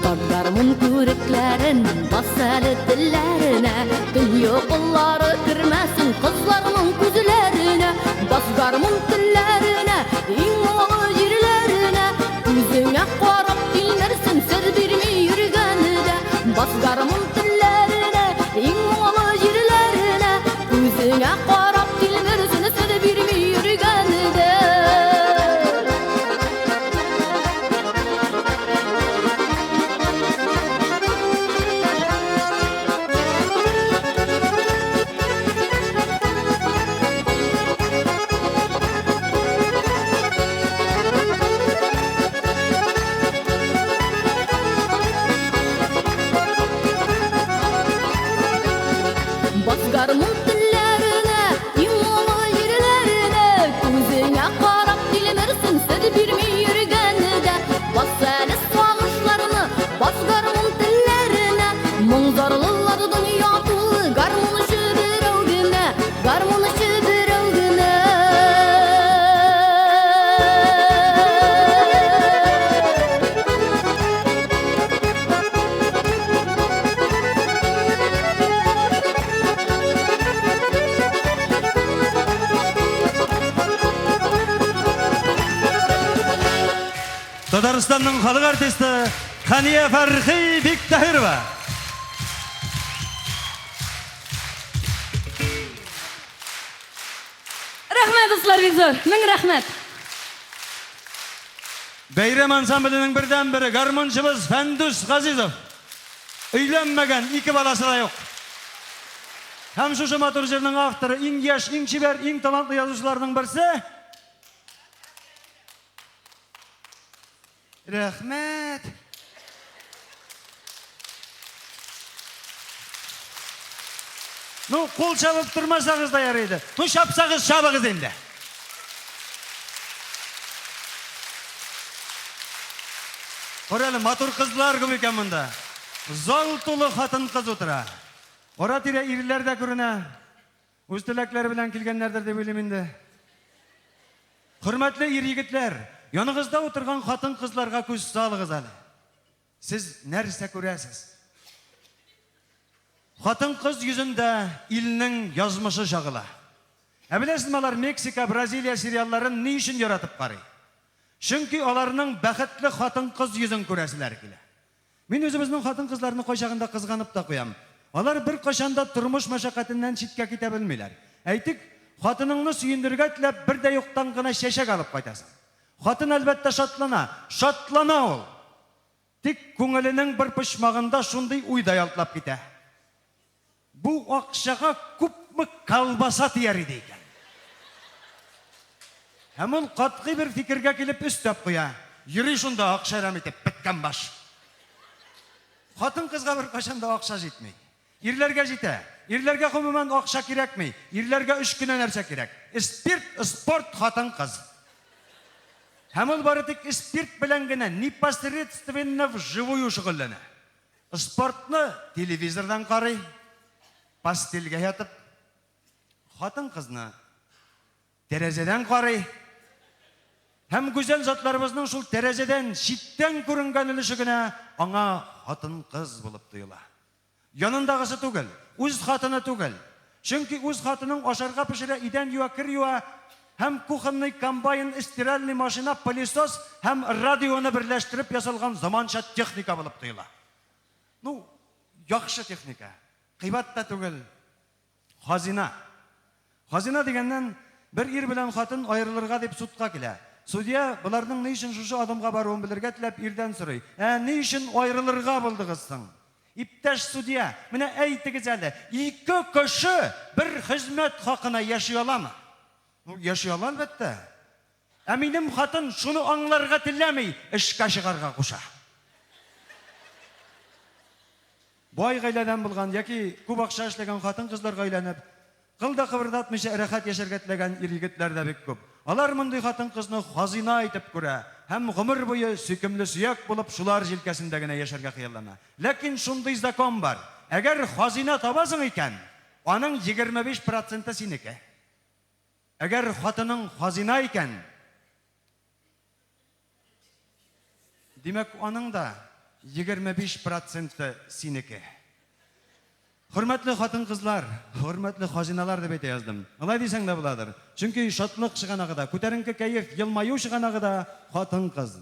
Тарт гармун күрекләрен, бас әле телләренә. Төн йокылары кермәсен кызларның күзләренә. Бас гармун телләренә, иң моңлы җирләренә. Үзеңә карап тилмерсен, сер бирми йөргәне дә. Бас гармун телләренә, иң моңлы җирләренә. Үзеңә карап тилмерсен, сер бирми йөргәне дә. Бас гармун телләренә, иң моңлы җирләренә. Күзеңә карап тилмерсен, сер бирми йөргәне дә. Бас әле сагышларны, бас гармун телләренә. Моң-зарлылар дөнья тулы, гармунчы берәү генә, гармунчы берәү генә. Татарстанның халык артисты Хания Фәрхи Биктаһирова. Рәхмәт, дуслар, бик зур. Мең рәхмәт. Бәйрәм ансамбленең бердән-бере гармунчыбыз Фәндүс Газизов. Өйләнмәгән, ике баласы да юк. Һәм шушы матур җырның авторы, иң яшь, иң чибәр, иң талантлы язучыларның берсе. Рәхмәт. Ну, кул чабып тормасагыз да ярый иде. Ну, чапсагыз, чабыгыз инде. Кара әле, матур кызлар күп икән монда. Зал тулы хатын-кыз утыра. Ара-тирә ирләр дә күренә. Үз теләкләре белән килгәннәрдер дип уйлыйм инде. Хөрмәтле ир-егетләр, яныгызда утырган хатын-кызларга күз салыгыз әле. Сез нәрсә күрәсез? Хатын-кыз йөзендә илнең язмышы чагыла. Ә беләсезме, алар Мексика, Бразилия сериалларын ни өчен яратып карый? Чөнки аларның бәхетле хатын-кыз йөзен күрәселәре килә. Мин үзебезнең хатын-кызларны кайчагында кызганып та куям. Алар беркайчан да тормыш мәшәкатеннән читкә китә белмиләр. Әйтик, хатыныңны сөендерергә теләп, бер дә юктан гына чәчәк алып кайтасың. Хатын, әлбәттә, шатлана. Шатлана ул! Тик күңеленең бер почмагында шундый уй да ялтлап китә. Бу акчага күпме колбаса тияр иде икән? Һәм ул катгый бер фикергә килеп өстәп куя, Йөри шунда акча әрәм итеп, беткән баш. Хатын-кызга беркайчан да акча җитми. Ирләргә җитә. Ирләргә гомумән акча кирәкми. Ирләргә өч кенә нәрсә кирәк. Спирт, спорт, хатын-кыз. Һәм ул бары тик спирт белән генә непосредственно вживую шөгыльләнә. Спортны телевизордан карый, постельгә ятып, хатын-кызны тәрәзәдән карый. Һәм гүзәл затларыбызның шул тәрәзәдән читтән күренгән өлеше генә аңа хатын-кыз булып тоела. Янындагысы түгел, үз хатыны түгел. Чөнки үз хатының ашарга пешерә, идән юа, кер юа һәм кухонный комбайн, стиральный машина, пылесос һәм радионы берләштереп ясалган заманча техника булып тоела. Ну, яхшы техника. Кыйбат та түгел. Хазина. Хазина дигәннән, бер ир белән хатын аерылырга дип судка килә. Судья, боларның ни өчен шушы адымга баруын белергә теләп, ирдән сорый, Ә ни өчен аерылырга булдыгыз соң? Иптәш судья, менә әйтегез әле, ике кеше бер хезмәт хакына яши аламы? Ну, яши ала, әлбәттә. Ә минем хатын шуны аңларга теләми, эшкә чыгарга куша. Бай гаиләдән булган яки күп акча эшләгән хатын-кызларга өйләнеп, кыл да кыбырдатмыйча рәхәт яшәргә теләгән ир-егетләр дә бик күп. Алар мондый хатын-кызны хазина итеп күрә һәм гомер буе сөйкемле сөяк булып шулар җилкәсендә генә яшәргә хыяллана. Ләкин шундый закон бар, әгәр хазина табасың икән, аның 25 проценты синеке. Әгәр хатының хазина икән, димәк, аның да 25 проценты синеке. Хөрмәтле хатын-кызлар, хөрмәтле хазиналар дип әйтә яздым. Алай дисәң дә буладыр. Чөнки шатлык чыганагы да, күтәренке кәеф, елмаю чыганагы да хатын-кыз.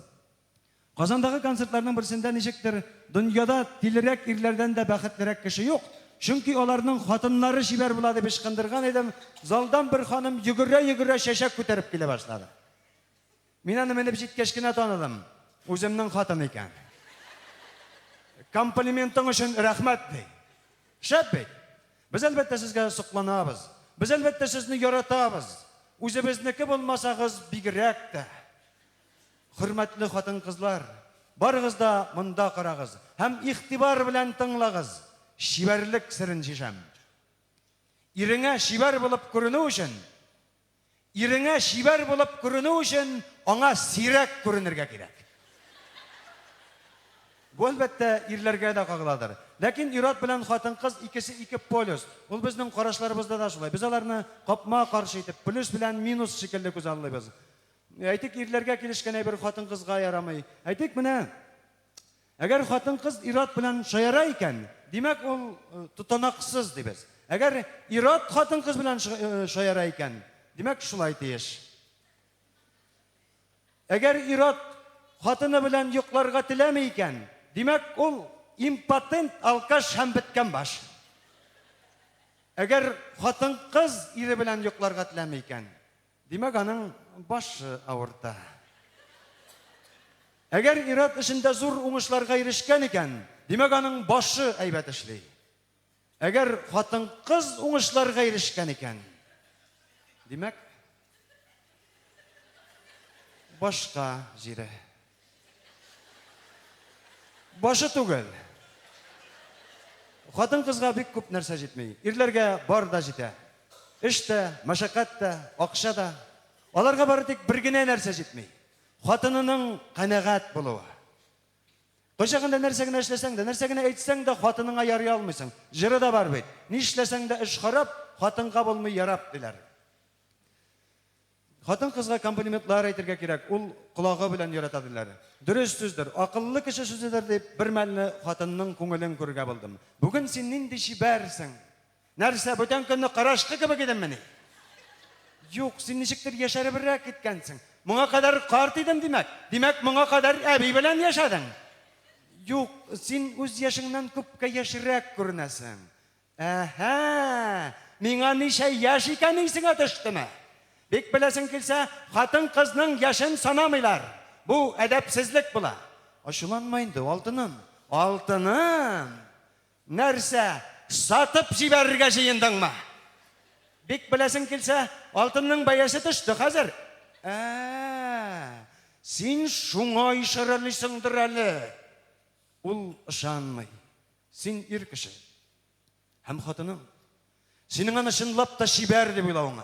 Казандагы концертларның берсендә ничектер дөньяда тилерәк ирләрдән дә бәхетлерәк кеше юк, чөнки аларның хатыннары чибәр була дип ычкындырган идем, залдан бер ханым йөгерә-йөгерә чәчәк күтәреп килә башлады. Мин аны менеп җиткәч кенә таныдым, үземнең хатын икән. Комплиментың өчен рәхмәт, ди. Шәп бит! Без, әлбәттә, сезгә сокланабыз. Без, әлбәттә, сезне яратабыз. Үзебезнеке булмасагыз, бигрәк тә. Хөрмәтле хатын-кызлар, барыгыз да монда карагыз һәм игътибар белән тыңлагыз, чибәрлек серен чишәм. Иреңә чибәр булып күренү өчен, иреңә чибәр булып күренү өчен аңа сирәк күренергә кирәк. Бу, әлбәттә, ирләргә дә кагыладыр. Ләкин ир-ат белән хатын-кыз икесе ике полюс. Ул безнең карашларыбызда да шулай. Без аларны капма-каршы итеп, плюс белән минус шикелле күзаллыйбыз. Әйтик, ирләргә килешкән әйбер хатын-кызга ярамый. Әйтик, менә, әгәр хатын-кыз ир-ат белән шаяра икән, димәк, ул э, тотанаксыз дибез. Әгәр ир-ат хатын-кыз белән э, шаяра икән, димәк, шулай тиеш. Әгәр ир-ат хатыны белән йокларга теләми икән, димәк, ул импотент, алкаш һәм беткән баш. Әгәр хатын-кыз ире белән йокларга теләми икән, Димәк, аның башы авырта. Әгәр ир-ат эшендә зур уңышларга ирешкән икән, димәк, аның башы әйбәт эшли. Әгәр хатын-кыз уңышларга ирешкән икән, димәк, башка җире. Башы түгел. Хатын-кызга бик күп нәрсә җитми. Ирләргә бар да җитә. Эш тә, мәшәкать тә, акча да. Аларга бары тик бер генә нәрсә җитми. Хатынының канәгать булуы. Кайчагында нәрсә генә эшләсәң дә, нәрсә генә әйтсәң дә хатыныңа ярый алмыйсың. Җыры да бар бит. Нишләсәң дә эш харап, хатынга булмый ярап, диләр. Хатын-кызга комплиментлар әйтергә кирәк, ул колагы белән ярата, диләр. Дөрес сүздер, акыллы кеше сүзедер дип, бер мәлне хатынның күңелен күрергә булдым. Бүген син нинди чибәрсең! Нәрсә, бүтән көнне карачкы кебек идеммени? Юк, син ничектер яшәребрәк киткәнсең. Моңа кадәр карт идем, димәк. Димәк, моңа кадәр әби белән яшәдең. Юк, син үз яшеңнән күпкә яшьрәк күренәсең. Әһә! Миңа ничә яшь икәне исеңә төштеме? Бик беләсең килсә, хатын-кызның яшен санамыйлар. Бу әдәпсезлек була. Ачуланма инде, алтыным. Алтыным! Нәрсә, сатып җибәрергә җыендыңмы? Бик беләсең килсә, алтынның бәясе төште хәзер. Ә, син шуңа ишарәлисеңдер әле. Ул ышанмый. Син ир кеше. Һәм хатының. Синең аны чынлап та чибәр дип уйлавыңа,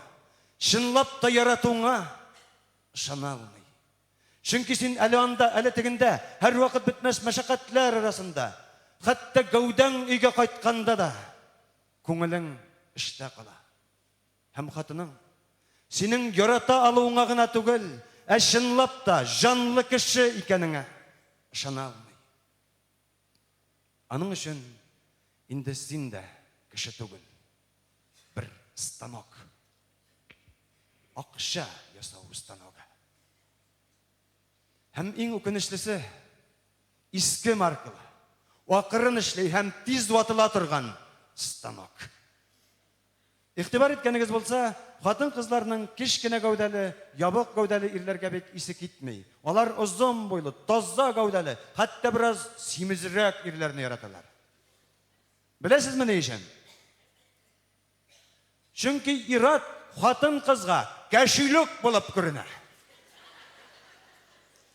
чынлап та яратуыңа ышана алмый. Чөнки син әле анда, әле тегендә, һәрвакыт бетмәс мәшәкатьләр арасында, хәтта гәүдәң өйгә кайтканда да, күңелең эштә кала. Һәм хатының синең ярата алуыңа гына түгел, ә чынлап та җанлы кеше икәнеңә ышана алмый. Аның өчен инде син дә кеше түгел, бер станок. Акча ясау станогы. Һәм иң үкенечлесе, иске маркалы, акрын эшли һәм тиз ватыла торган станок. Игътибар иткәнегез булса, хатын-кызларның кечкенә гәүдәле, ябык гәүдәле ирләргә бик исе китми. Алар озын буйлы, таза гәүдәле, хәтта бераз симезрәк ирләрне яраталар. Беләсезме ни өчен? Чөнки ир-ат хатын-кызга кәшилүк булып күренә.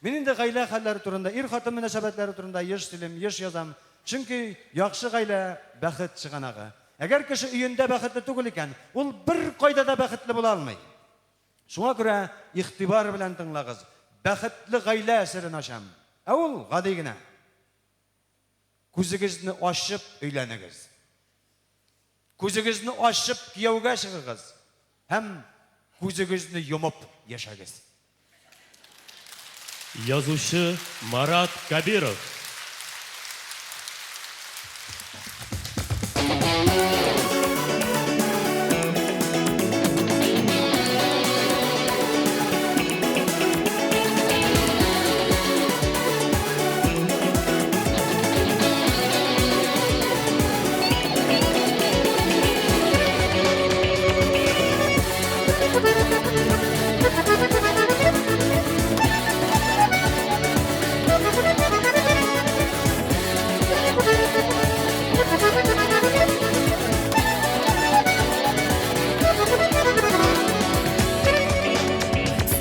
Мин инде гаилә хәлләре турында, ир-хатын мөнәсәбәтләре турында еш сөйлим, еш язам. Чөнки яхшы гаилә, бәхет чыганагы. Әгәр кеше өендә бәхетле түгел икән, ул беркайда да бәхетле була алмый. Шуңа күрә игътибар белән тыңлагыз, бәхетле гаилә серен ачам. Ә ул гади генә. Күзегезне ачып өйләнегез. Күзегезне ачып кияүгә чыгыгыз һәм күзегезне йомып яшәгез. Язучы Марат Кәбиров.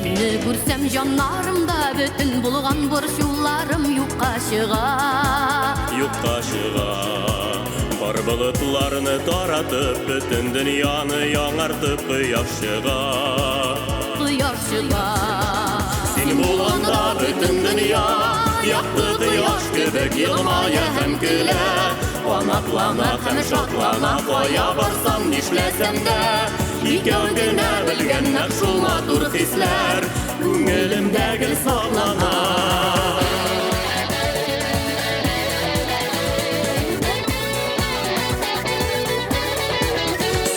Сине күрсәм җаннарымда бөтен булган борчуларым юкка чыга. Юкка чыга. Бар болытларны таратып, бөтен дөньяны яңартып кояш чыга. Кояш чыга. Син булганда бөтен дөнья якты кояш кебек елмая һәм көлә. Канатлана һәм шатлана, кая барсам, нишләсәм дә, икәү генә белгән нәкъ шул матур хисләр күңелемдә гел саклана.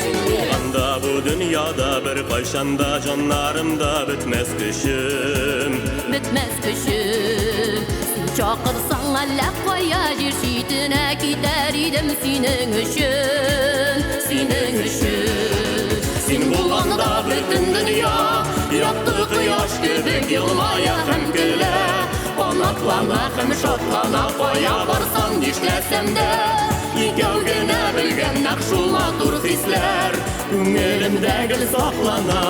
Син булганда бу дөньяда беркайчан да җаннарымда бетмәс көчем. Бетмәс көчем. Син чакырсаң әллә кая җир читенә китәр идем синең өчен, синең өчен. Син булганда бөтен дөнья якты кояш кебек елмая һәм көлә. Канатлана һәм шатлана, кая барсам, нишләсәм дә, икәү генә белгән нәкъ шул матур хисләр күңелемдә гел саклана.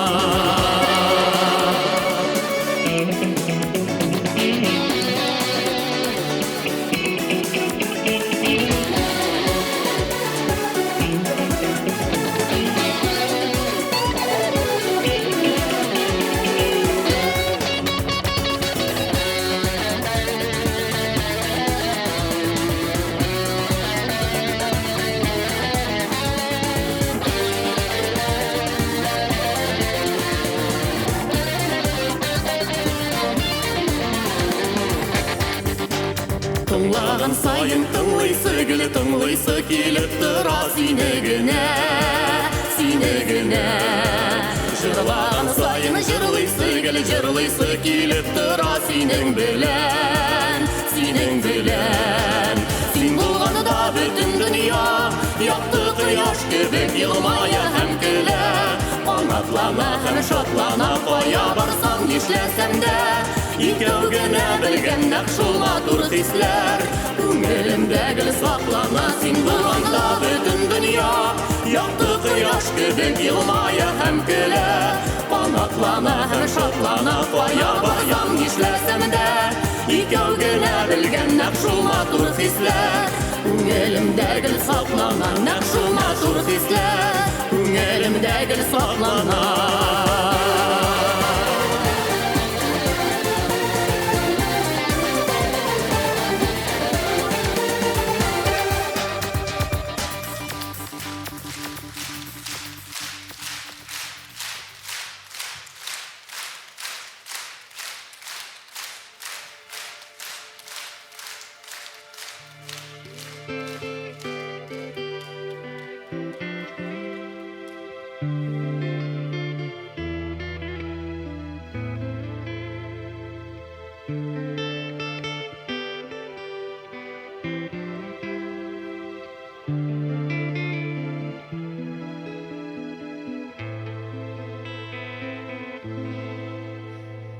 Тыңлаган саен тыңлыйсы гел тыңлыйсы килеп тора сине генә, сине генә. Җырлаган саен җырлыйсы гел җырлыйсы килеп тора синең белән, синең белән. Син булганда бөтен дөнья якты кояш кебек елмая һәм көлә. Канатлана һәм шатлана, кая барсам, нишләсәм дә, икәү генә белгән нәкъ шул матур хисләр күңелемдә гел саклана. Син булганда бөтен дөнья якты кояш кебек елмая һәм көлә. Канатлана һәм шатлана. Кая барсам, нишләсәм дә, икәү генә белгән нәкъ шул матур хисләр күңелемдә гел саклана. Нәкъ шул матур хисләр күңелемдә гел саклана.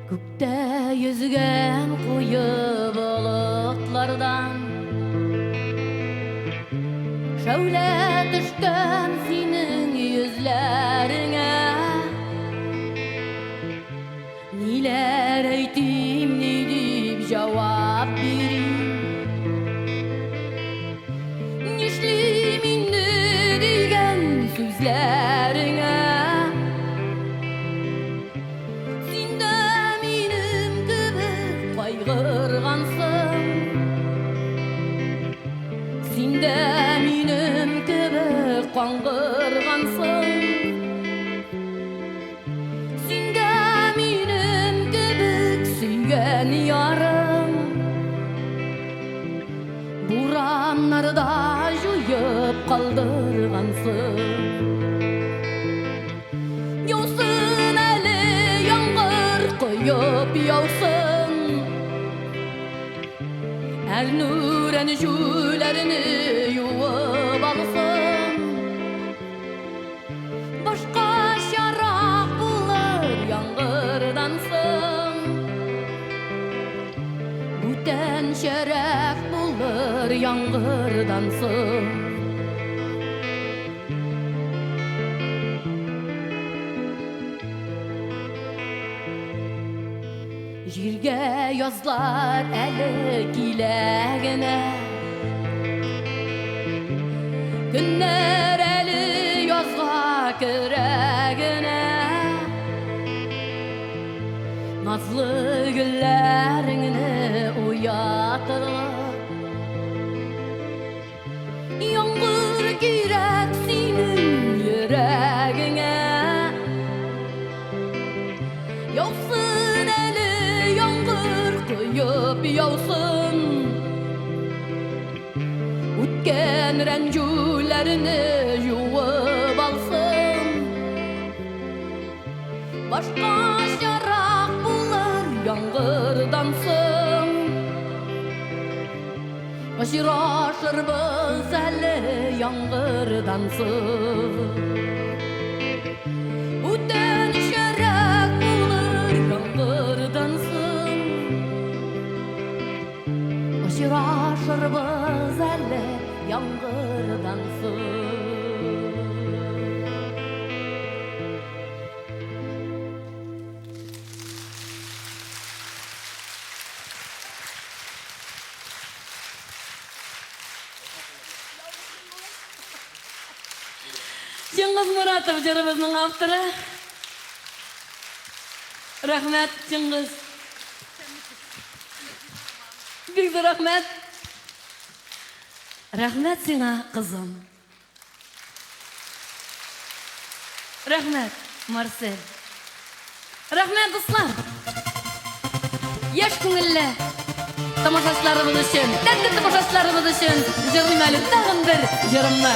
Күктә йөзгән куе болытлардан шәүлә төшкән синең йөзләреңә. Ниләр әйтим, ни дип җавап бирим? Нишлим инде дигән сүзләреңә? Син дә минем кебек кайгыргансың, син дә минем кебек каңгыргансың, син дә минем кебек сөйгән ярың бураннарда җуеп калдыргансың. Яусын әле яңгыр, коеп яусын, Әрнү-рәнҗүләрне юып алсын. Башкачарак булыр яңгырдан соң, бүтәнчәрәк булыр яңгырдан соң. Җиргә язлар әле килә генә, көннәр әле язга керә генә. Назлы гөлләреңне уятырлык яңгыр кирәк синең йөрәгеңә. Яусын әле яңгыр, коеп яусын, үткән рәнҗүләрне юып алсын. Башкачарак булыр яңгырдан соң, очрашырбыз әле яңгырдан соң. Бүтәнчәрәк булыр яңгырдан соң, очрашырбыз әле яңгырдан соң. Чыңгыз Моратов җырыбызның авторы. Рәхмәт, Чыңгыз. Бик зур рәхмәт. Рәхмәт сиңа, кызым. Рәхмәт, Марсель. Рәхмәт, дуслар. Яшь күңелле тамашачыларыбыз өчен, тәтте тамашачыларыбыз өчен җырлыйм әле тагын бер җырымны.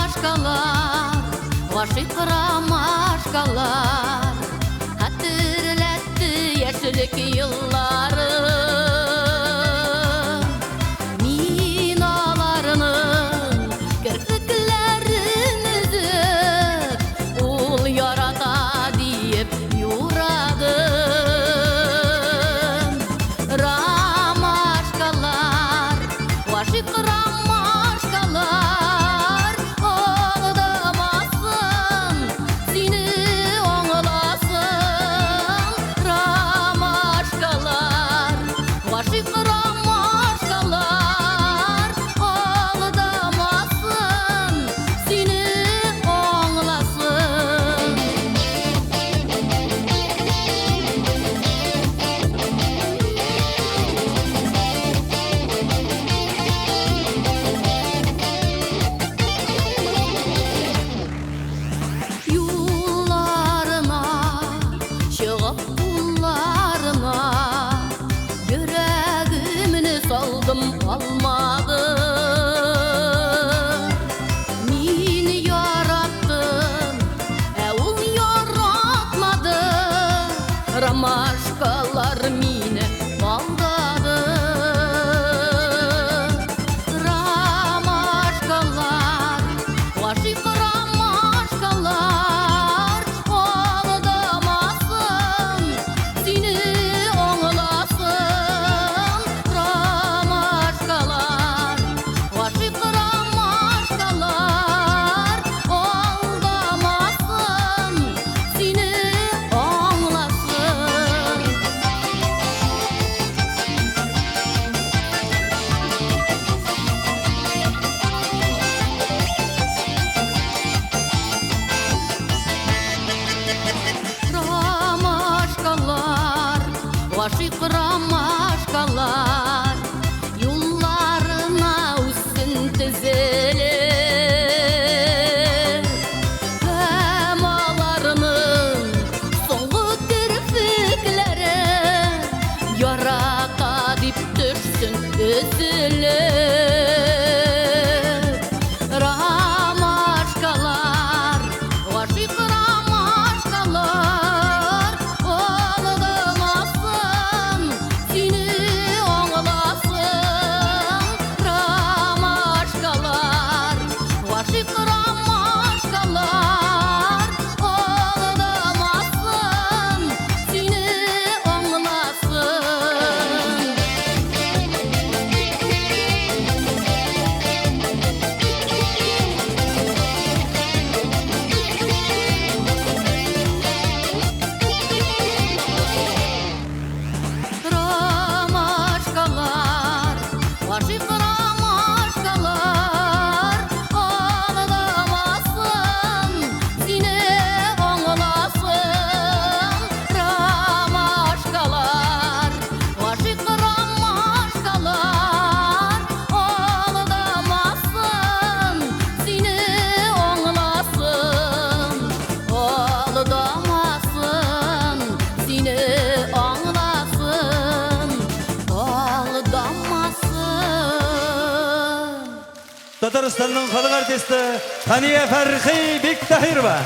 Ромашкалар, гашыйк ромашкалар, хәтерләтте яшьлек елларын. Мин аларның керфекләрен өзеп, Гашыйк ромашкалар юлларына үссен тезелеп. Һәм аларның соңгы керфекләре ярата дип төшсен өзелеп. Ромашкалар, гашыйк ромашкалар, алдамасын, сине аңласын. Ромашкалар, гашыйк ромашкалар, алдамасын, сине аңласын. Ромашкалар, гашыйк ромашкалар, алдамасын, сине аңласын. Ромашкалар, гашыйк ромашкалар, алдамасын, сине аңласын. Алдамасын, сине аңласын, алдамасын. Татарстанның халык артисты Хания Фәрхи Биктаһирова.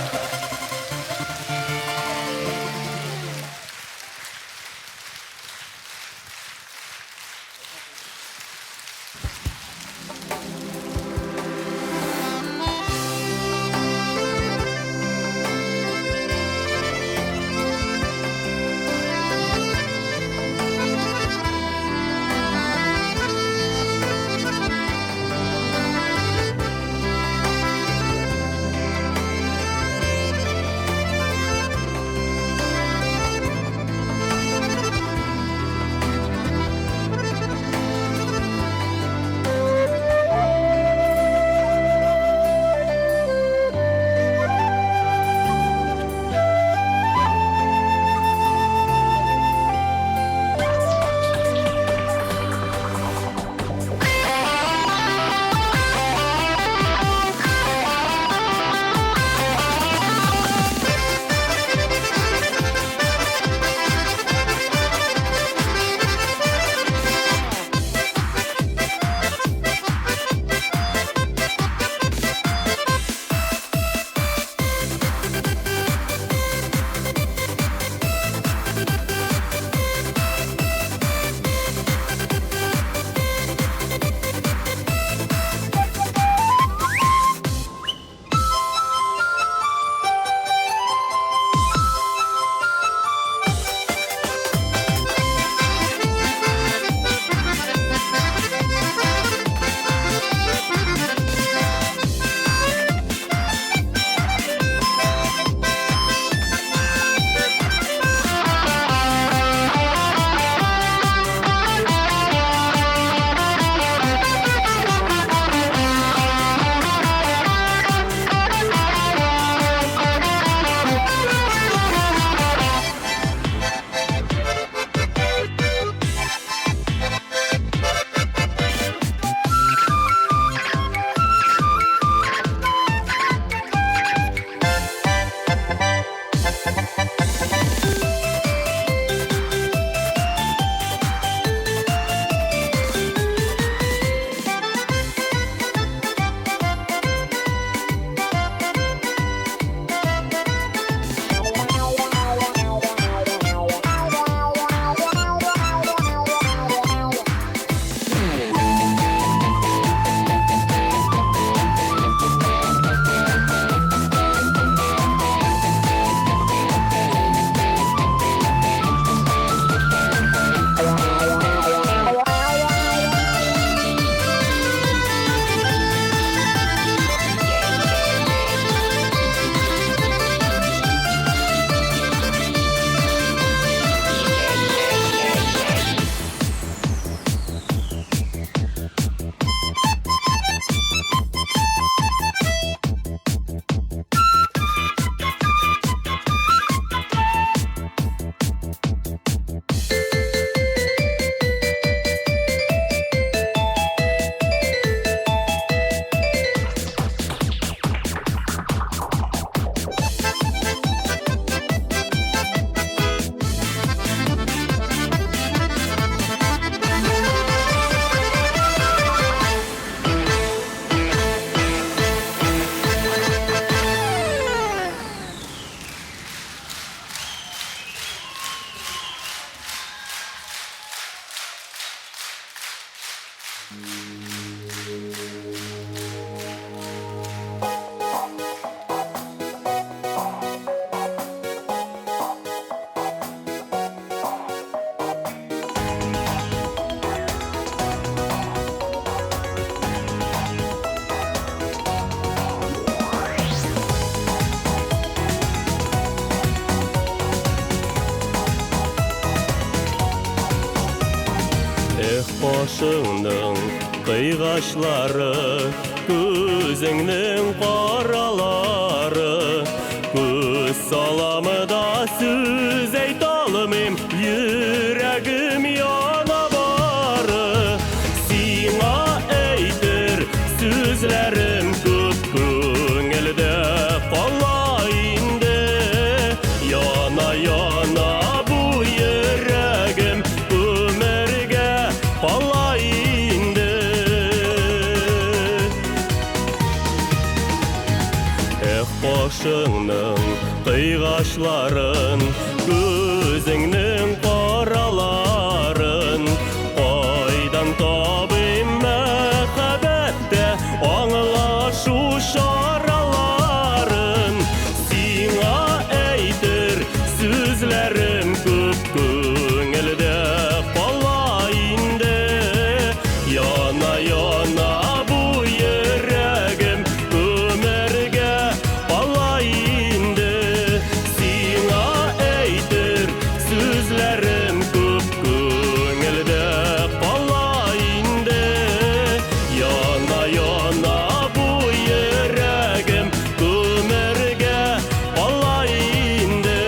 Кашыңның кыйгачлары, күзеңнең каралары. Күз салам да сүз әйтә алмыйм, йөрәгем яна бары. Сиңа әйтер сүзләрем күп, күңелдә кала инде. Яна, яна бу йөрәгем, күмергә кала инде. Эх, кашыңның кыйгачларын, күзеңнең караларын, кайдан табыйм мәхәббәттә аңлашу чараларын? Сиңа әйтер сүзләрем күп, күңелдә кала инде. Яна, яна бу йөрәгем, күмергә кала инде. Сиңа әйтер сүзләрем күп, күңелдә кала инде. Яна, яна бу йөрәгем, күмергә кала инде.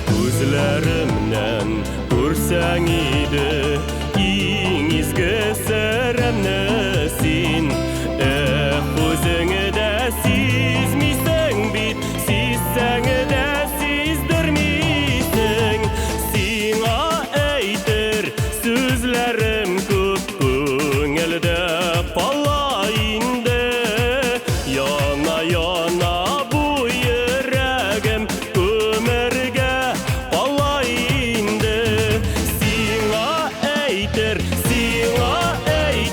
Күзләремнән күрсәң иде иң изге серемне син. Эх, үзең дә сизмисең бит, сизсәң дә сиздермисең. Сиңа әйтер сүзләрем күп, күңелдә кала инде. Яна, яна бу йөрәгем, күмергә кала инде. Сиңа әйтер, сиңа әйтер.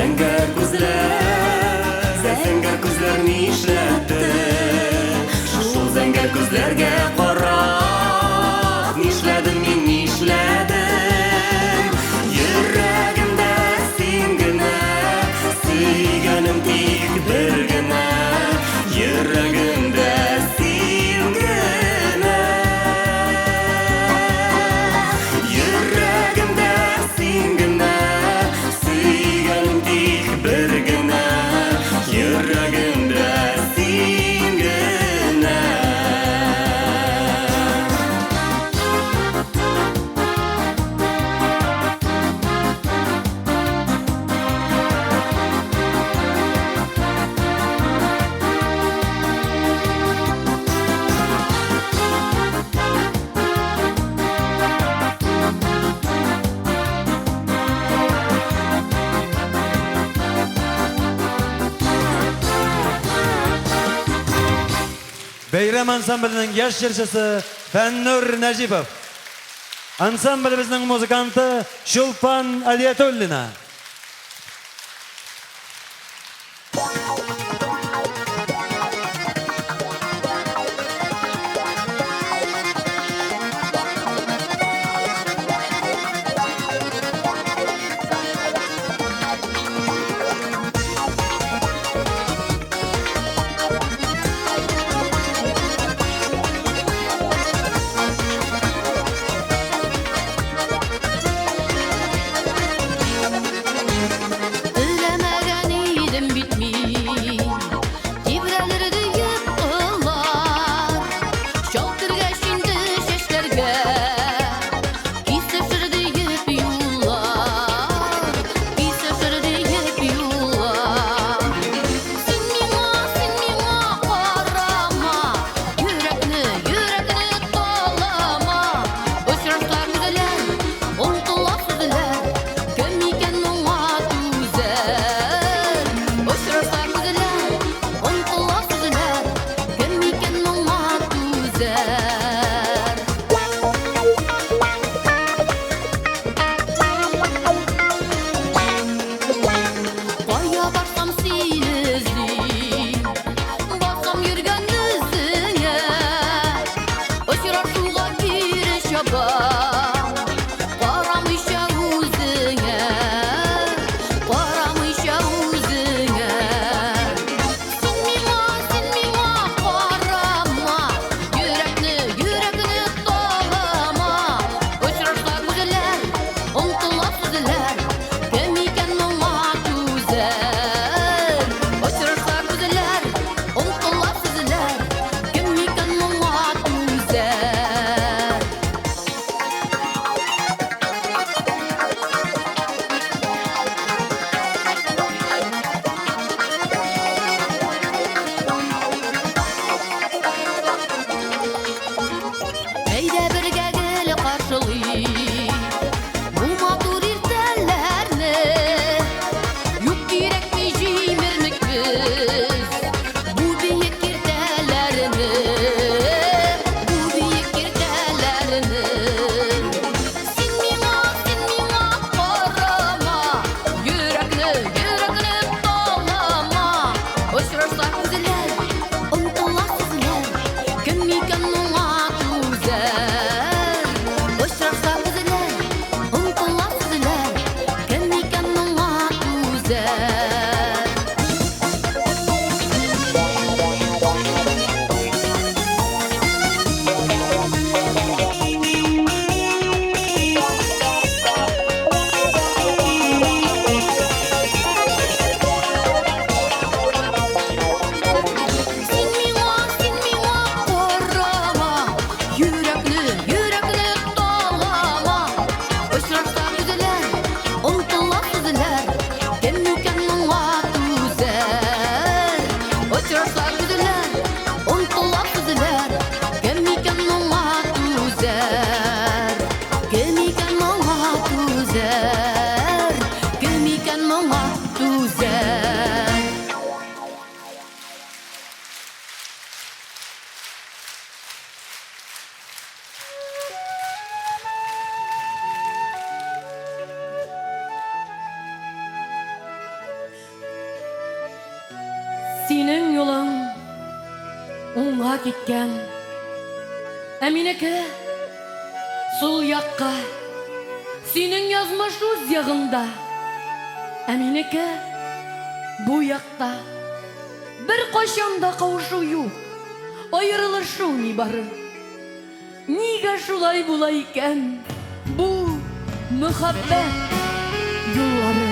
Зәңгәр күзләр, зәңгәр күзләр нишләтте? Шул зәңгәр күзләргә карап, нишләдем мин, нишләдем? Йөрәгемдә син генә, сөйгәнем тик бер генә. Йөрәгемдә син генә. Йөрәгемдә син генә, сөйгәнем тик бер генә. Йөрәгемдә син генә. Бәйрәм ансамбленең яшь җырчысы Фәннур Нәҗипов. Ансамблебезнең музыканты Чулпан Адиятуллина. Теләмәгән идем бит мин, тибрәлер диеп кыллар. Чал кергәч инде чәчләргә, кисешер диеп юллар, кисешер диеп юллар. Син миңа, син миңа карама, йөрәкне, йөрәкне талама. Очрашлар күзләр, онтыла сүзләр, кем икән моңа түзәр? Очрашлар күзләр, онтыла сүзләр, кем икән моңа түзәр? Кая барсам сине эзлим, басам йөргән эзеңә. Очрашуга кире чабам, карамыйча үзеңә, карамыйча үзеңә. Син миңа, син миңа карама, йөрәкне, йөрәкне талама. Очрашса күзләр, онтыла сүзләр, кем икән моңа түзәр? Очрашса күзләр, онтыла сүзләр, кем икән моңа түзәр? Синең юлың уңга киткән, ә минеке сул якка. Синең язмыш үз ягыңда, ә минеке бу якта. Беркайчан да кавышу юк, аерылышу нибары. Нигә шулай була икән бу мөхәббәт юллары?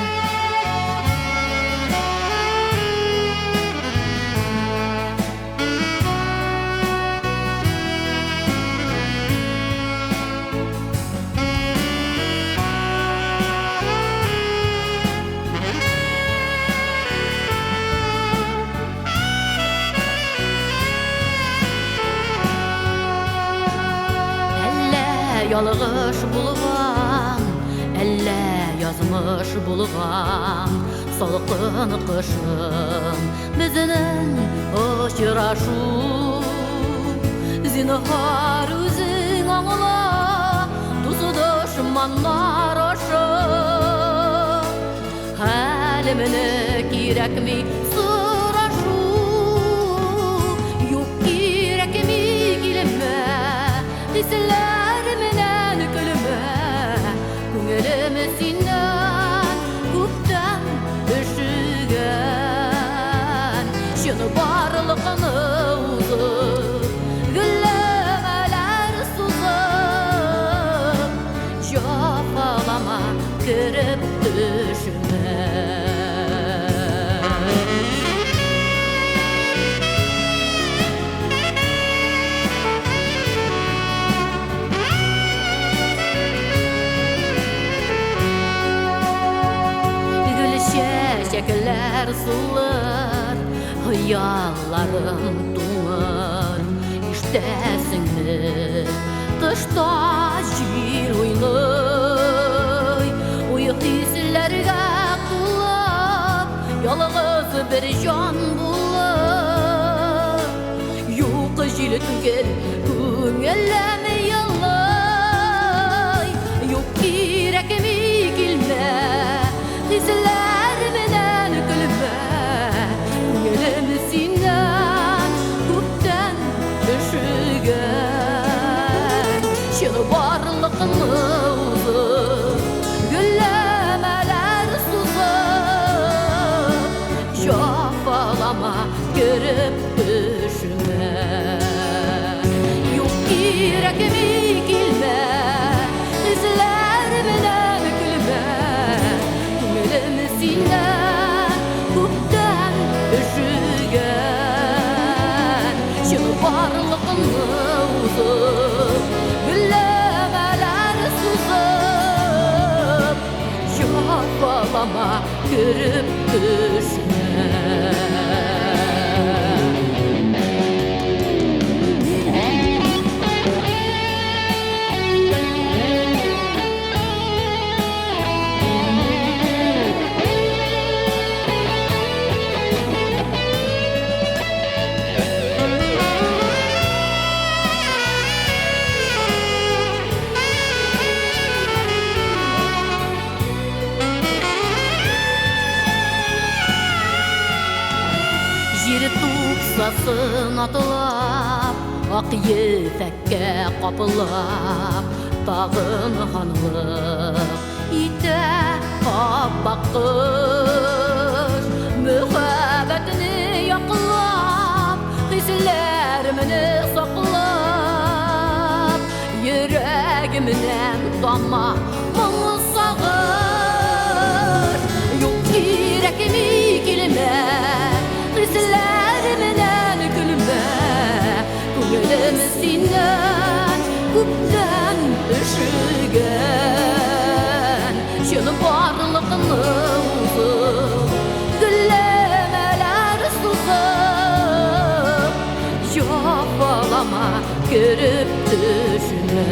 Әллә ялгыш булган, әллә язмыш булган, салкын кышын безнең очрашу. Зинһар үзең аңла, дус дошманнар аша. Хәлемне кирәкми сорашу. Юк кирәкми килмә, хисләр менән көлмә. Күңелем синнән күптән өшегән. Чын барлыкны узып, гөлләмәләр сузып, җәфалама кереп төшмә. Гөл чәчәкләр сулыр, хыялларым туңыр. Ишетәсеңме, тышта җил уйный, уй хисләргә тулып, ялгыз бер җан булып. Юк җил түгел, күңелем елый. Юк кирәкми килмә, хисләр белән көлмә. Күңелем синнән күптән өшегән. Чын барлыкны узып, гөлләмәләр сузып, җәфалама кереп төшмә. Юк кирәкми килмә, хисләр белән көлмә. Күңелем синнән күптән өшегән. Чын барлыкны узып, гөлләмәләр сузып, җәфалама кереп төшмә. Җир тупсасын атлап, ак ефәккә каплап, тагын ханлык итә ап-ак кыш. Мөхәббәтне яклап, хисләремне саклап, йөрәгемнән тама моң сагыш. Юк кирәкми килмә, хисләр белән көлмә. Күңелем синнән күптән өшегән. Чын барлыкны узып, гөлләмәләр сузып, җәфалама кереп төшмә.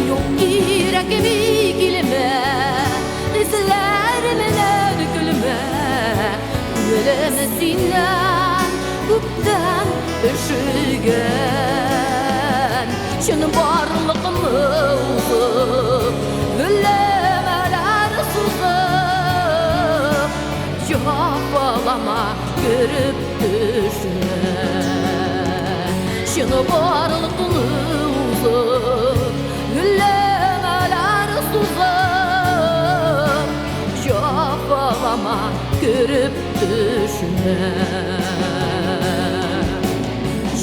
Юк кирәкми килмә, хисләр белән көлмә. Күңелем синнән күптән өшегән. Чын барлыкны узып, гөлләмәләр сузып, җәфалама кереп төшемә. Чынбарлыкны узып, гөлләмәләр сузып, җәфалама кереп төшемә.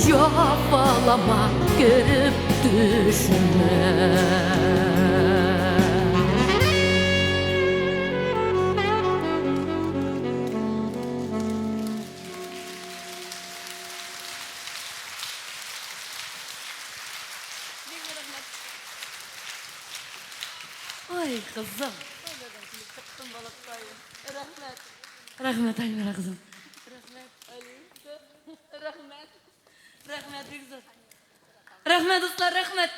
Җәфалама кереп төшемә. Ай, кызым. Рәхмәт, Альмира кызым. Рәхмәт, Алинка. Рәхмәт. Рәхмәт, бик зур. Рәхмәт, дуслар, рәхмәт.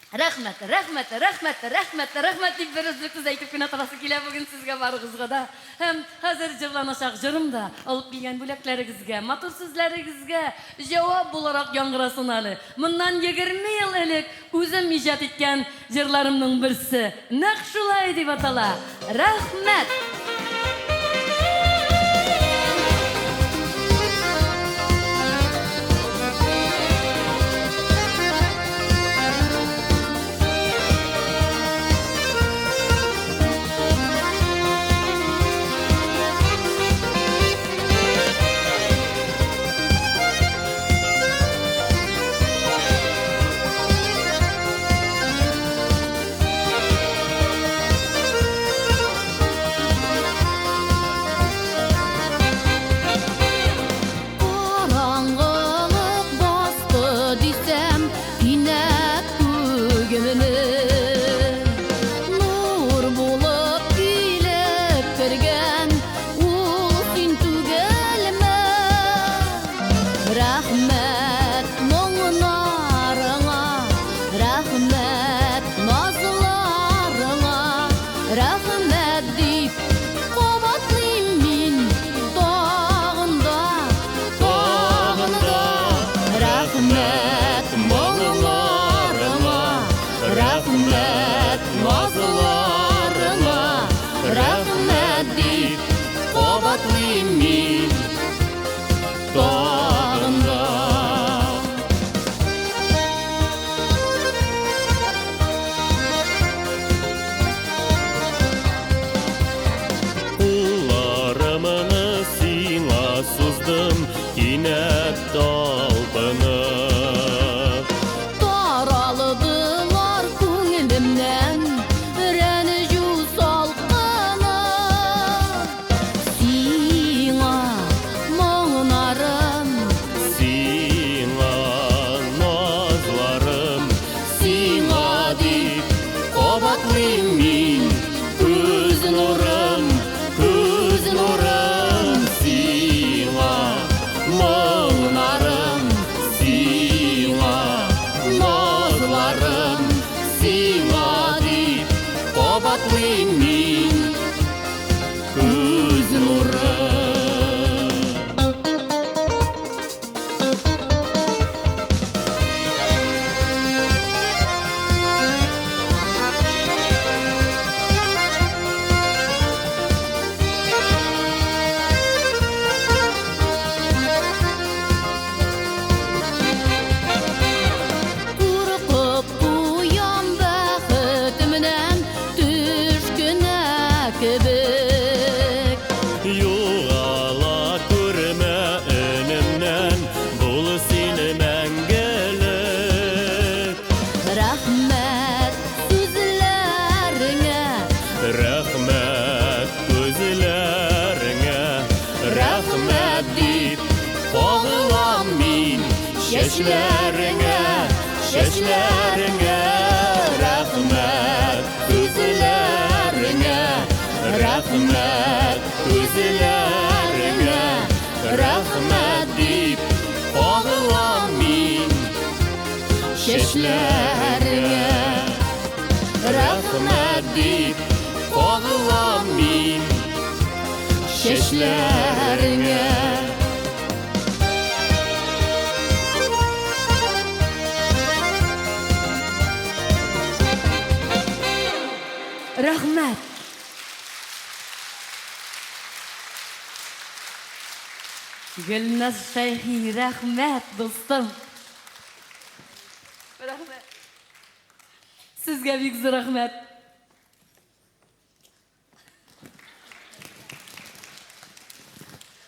Рәхмәт, рәхмәт, рәхмәт, рәхмәт, рәхмәт дип бер өзлексез әйтеп кенә торасы килә бүген сезгә барыгызга да. Һәм хәзер җырланачак җырым да алып килгән бүләкләрегезгә, матур сүзләрегезгә җавап буларак яңгырасын әле. Моннан 20 ел элек үзем иҗат иткән җырларымның берсе. Нәкъ шулай дип атала. Рәхмәт! Караңгылык басты дисәм, кинәт күгемне нур булып килеп кергән ул син түгелме? Рәхмәт моңнарыңа, рәхмәт назларыңа, рәхмәт дип кабатлыйм мин тагын да, тагын да. Рәхмәт моңнарыңа, рәхмәт назларыңа, рәхмәт дип кабатлыйм мин тагын да. Кулларымны сиңа суздым, кинәт талпынып. Таралдылар күңелемнән рәнҗү салкыны. Сиңа моңнарым, Сиңа назларым, сиңа дип кабатлыйм мин. Күз нурым, күз нурым, сиңа моңнарым, сиңа назларым, сиңа дип кабатлыйм мин. Күз нурым. Куркып куям бәхетемнән төш кенә кебек. Югала күрмә өнемнән, бул сине мәңгелек. Рәхмәт сүзләреңә, Рәхмәт күзләреңә, рәхмәт дип кагылам мин чәчләреңә, чәчләреңә, рәхмәт күзләреңә, рәхмәт күзләреңә, рәхмәт дип кагылам мин чәчләреңә. Рәхмәт дип кагылам мин Чәчләреңә. Рәхмәт! Гөлназ Шәйхи, рәхмәт, дустым. Рәхмәт. Сезгә бик зур рәхмәт.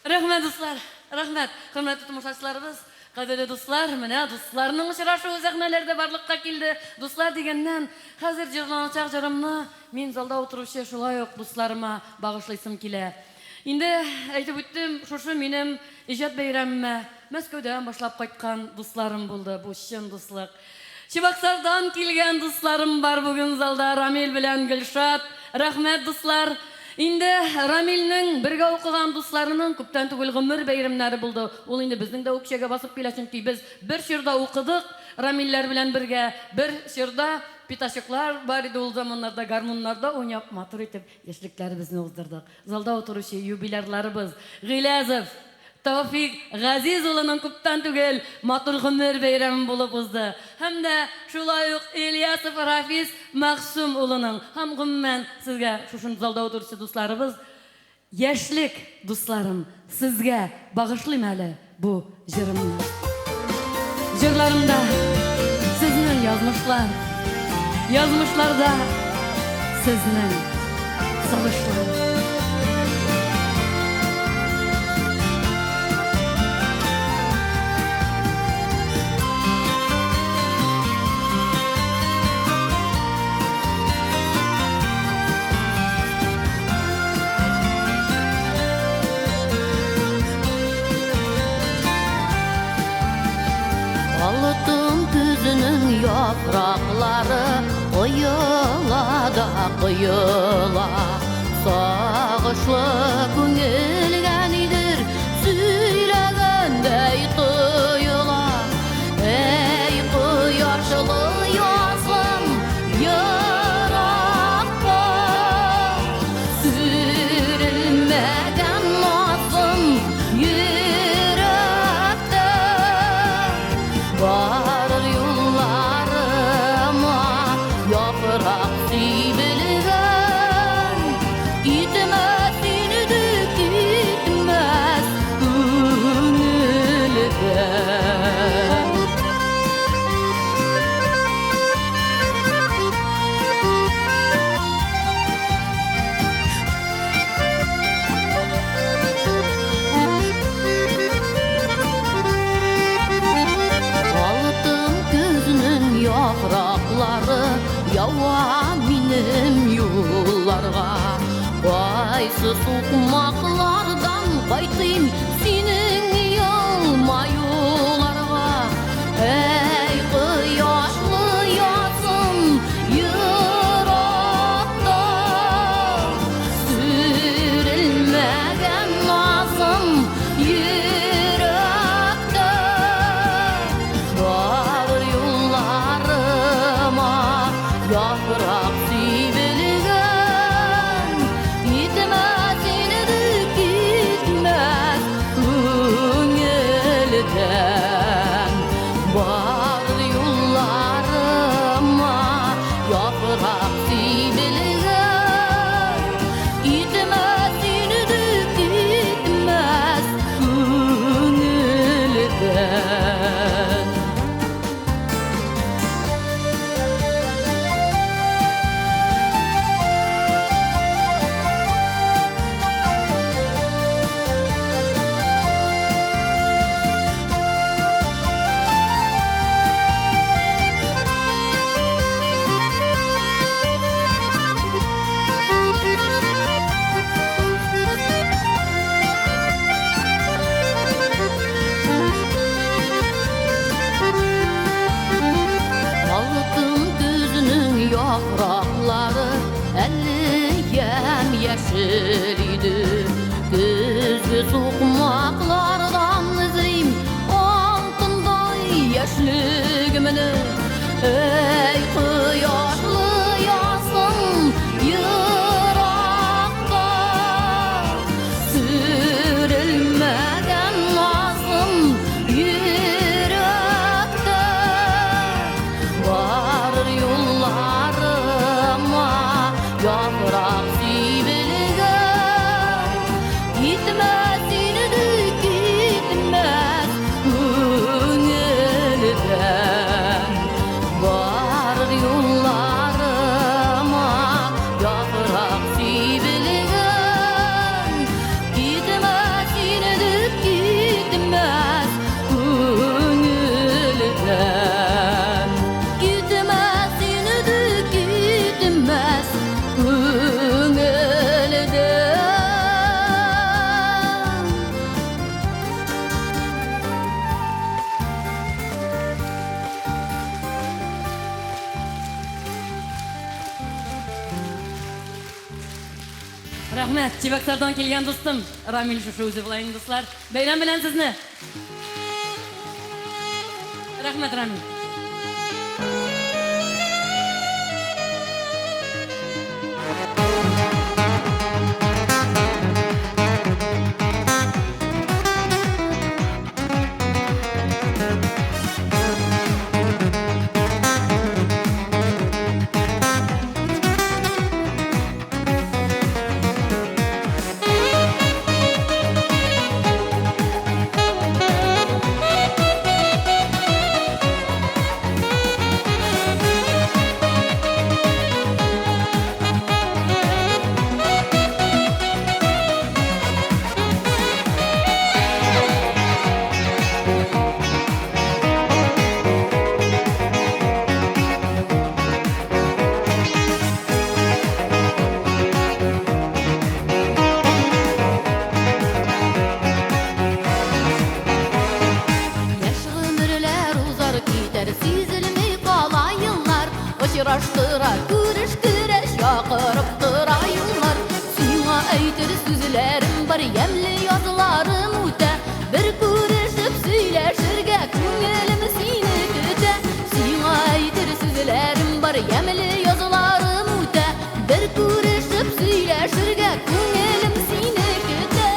Рәхмәт, дуслар. Рәхмәт, хөрмәтле тамашачыларыбыз, кадерле дуслар, менә дусларның очрашуы сәхнәләрдә барлыкка килде. Дуслар дигәннән, хәзер җырланачак җырымны мин залда утыручы шулай ук дусларыма багышлыйсым килә. Инде әйтеп үттем, шушы минем иҗат бәйрәмемә Мәскәүдән башлап кайткан дусларым булды. Бу чын дуслык. Чебоксардан килгән дусларым бар бүген залда, Рамил белән Гөлшат. Рәхмәт, дуслар. Инде Рамилнең бергә укыган дусларының күптән түгел гомер бәйрәмнәре булды. Ул инде безнең дә үкчәгә басып килә, чөнки без бер чорда укыдык Рамилләр белән бергә. Бер чорда пятачоклар бар иде ул заманнарда, гармуннарда уйнап, матур итеп яшьлекләребезне уздырдык. Залда утыручы юбилярларыбыз Гыйләзов Тәүфик Газиз улының күптән түгел матур гомер бәйрәме булып узды. Һәм дә шулай ук Ильясов Рафис Мәгъсүм улының һәм гомумән сезгә шушындый залда утыручы дусларыбыз, яшьлек дусларым, сезгә багышлыйм әле бу җырымны. Җырларымда сезнең язмышлар, язмышларда сезнең сагышлар. Алтын көзенең яфраклары коела да коела. Сагышлы күңелгә нидер сөйләгәндәй тоела. Әй, кояшлы язым еракта, сүрелмәгән назым йөрәктә. Барыр юлларыма яфрак сибелгән, китмәс инде, китмәс күңелдән. Алтын көзнең яфраклары ява минем юлларга. Кайсы сукмаклардан кайтыйм синең елмаюларга. Әй, кояшлы язым еракта, сүрелмәгән назым йөрәктә. Барыр юлларыма яфрак сибелгән, китмәс инде, китмәс күңелдән. Барыр юлларыма яфрак сибелгән, китмәс инде, китмәс күңелдән. Рәхмәт, Чебоксардан килгән дустым Рамил шушы үзе була инде, дуслар. Бәйрәм белән сезне! Рәхмәт, Рамил. Яшь гомерләр узар китәр, сизелми кала еллар. Очраштыра, күрештерә, чакырып тора юллар. Сиңа әйтер сүзләрем бар, ямьле язларым үтә. Бер күрешеп сөйләшергә күңелем сине көтә. Сиңа әйтер сүзләрем бар, ямьле язларым үтә. Бер күрешеп сөйләшергә күңелем сине көтә.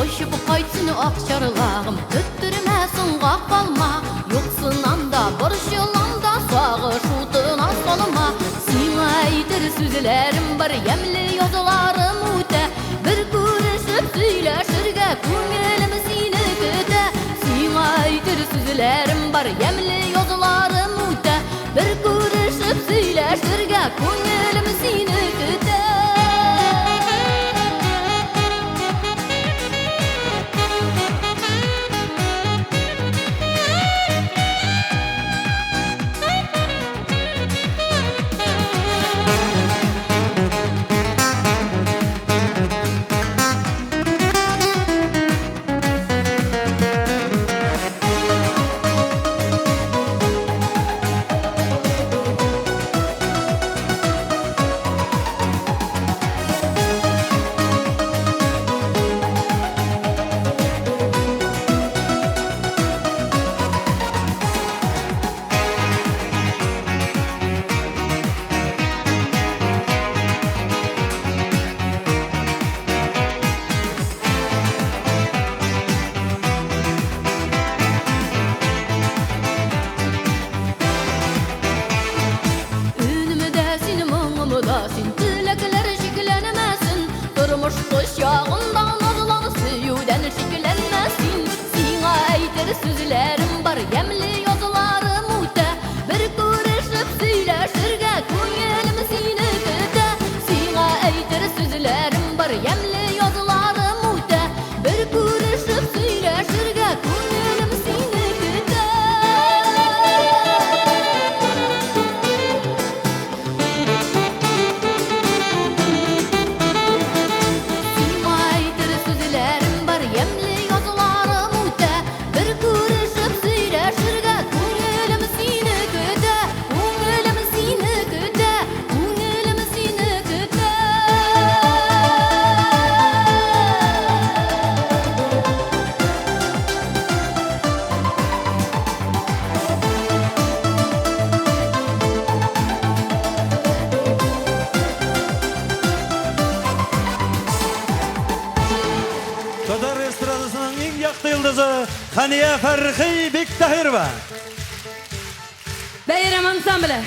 Очып кайтсын ак чарлагым, көттермә, соңга калма. Юксынам да, борчылам да, сагыш утына салма. Сиңа әйтер сүзләрем бар, ямьле язларым үтә. Бер күрешеп сөйләшергә күңелем сине көтә. Сиңа әйтер сүзләрем бар, ямьле язларым үтә. Бер күрешеп сөйләшергә күңелем сине көтә. Өнем дә син, моңым да син, теләкләр чикләнмәсен. Тормыш кочагында назлан, сөюдән шикләнмәсен. Сиңа әйтер сүзләрем бар, ямьле язларым үтә. Бер күрешеп сөйләшергә күңелем сине көтә. Сиңа әйтер сүзләрем бар, ямьле язларым үтә. Бер күрешеп сөйләшергә күңелем сине көтә. Сиңа әйтер сүзләрем бар, ямьле язларым үтә. Бер күрешеп сөйләшергә күңелем сине көтә. Күңелем сине көтә, күңелем сине көтә. Татар эстрадасының иң якты йолдызы Хания Фәрхи Биктаһирова. Бәйрәм ансамбле.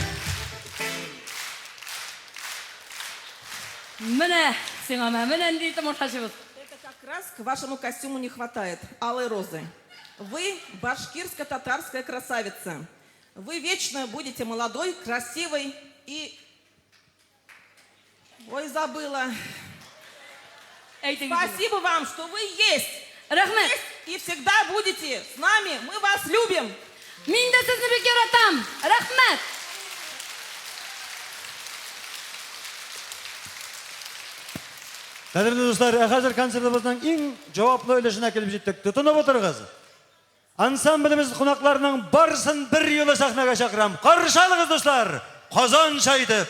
Менә сиңа мә, менә нинди тамашачыбыз. Это как раз к вашему костюму не хватает алой розы. Вы башкирско-татарская красавица. Вы вечно будете молодой, красивой и... Ой, забыла. Әйтегез. Спасибо вам, что вы есть. Рәхмәт. Есть и всегда будете с нами. Мы вас любим. Мин дә сезне бик яратам. Рәхмәт. Кадерле дуслар, ә хәзер концертыбызның иң җаваплы өлешенә килеп җиттек. Тотынып утырыгыз. Ансамблебез кунакларының барысын бер юлы сәхнәгә чакырам. Каршы алыгыз, дуслар! Казанча итеп!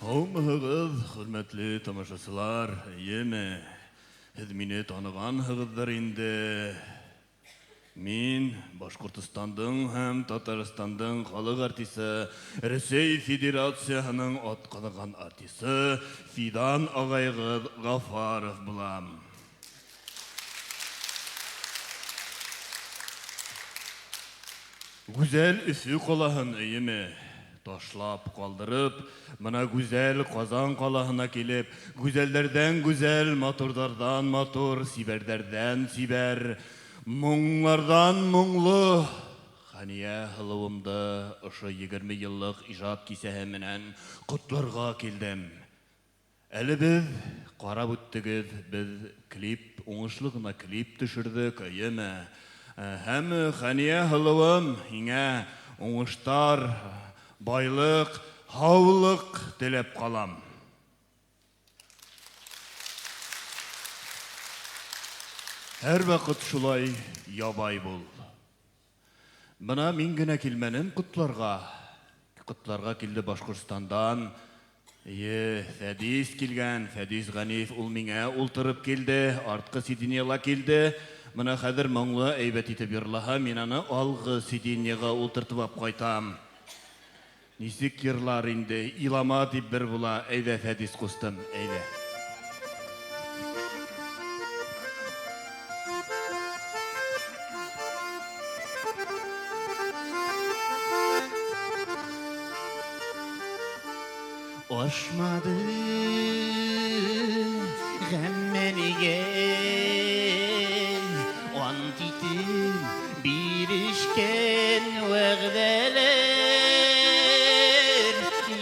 Һаумыһыгыз, хөрмәтле тамашачылар, әйеме? Һеҙ мине таныганһығыҙҙыр инде. Мин Башҡортостандың һәм Татарстандың халыҡ артисы, Рәсәй Федерацияһының атҡаҙанған артисы Фидан ағайығыҙ Ғафаров булам. Гүзәл Өфө ҡалаһын, әйеме, ташлап ҡалдырып, мына гүзәл Ҡазан ҡалаһына килеп, гүзәлдәрҙән гүзәл, матурҙарҙан матур, сибәрҙәрҙән сибәр, моңларҙан моңло Хәниә һылыуымды ошо 20 йыллыҡ ижад кисәһе менән ҡотларға килдем. Әле беҙ ҡарап үттегеҙ, беҙ клип, уңышлы ғына клип төшөрҙөк, әйеме? Һәм Хәниә һылыуым, һиңә уңыштар, байлыҡ, һаулыҡ теләп ҡалам. Һәр ваҡыт шулай ябай бул. Бына мин генә килмәнем ҡотларға. Ҡотларға килде Башҡортостандан. Эйе, Фәдис килгән, Фәдис Ғәниев, ул миңә ултырып килде, артҡы сиденьела килде. Бына хәҙер моңло әйбәт итеп йырлаһа, мин аны алғы сиденьеға ултыртып алып ҡайтам. Нисек йырлар инде, илама тип бер була. Әйҙә, Фәдис ҡустым, әйҙә. Aşmadı gemmeniye Ant itim bir işken vəğdeler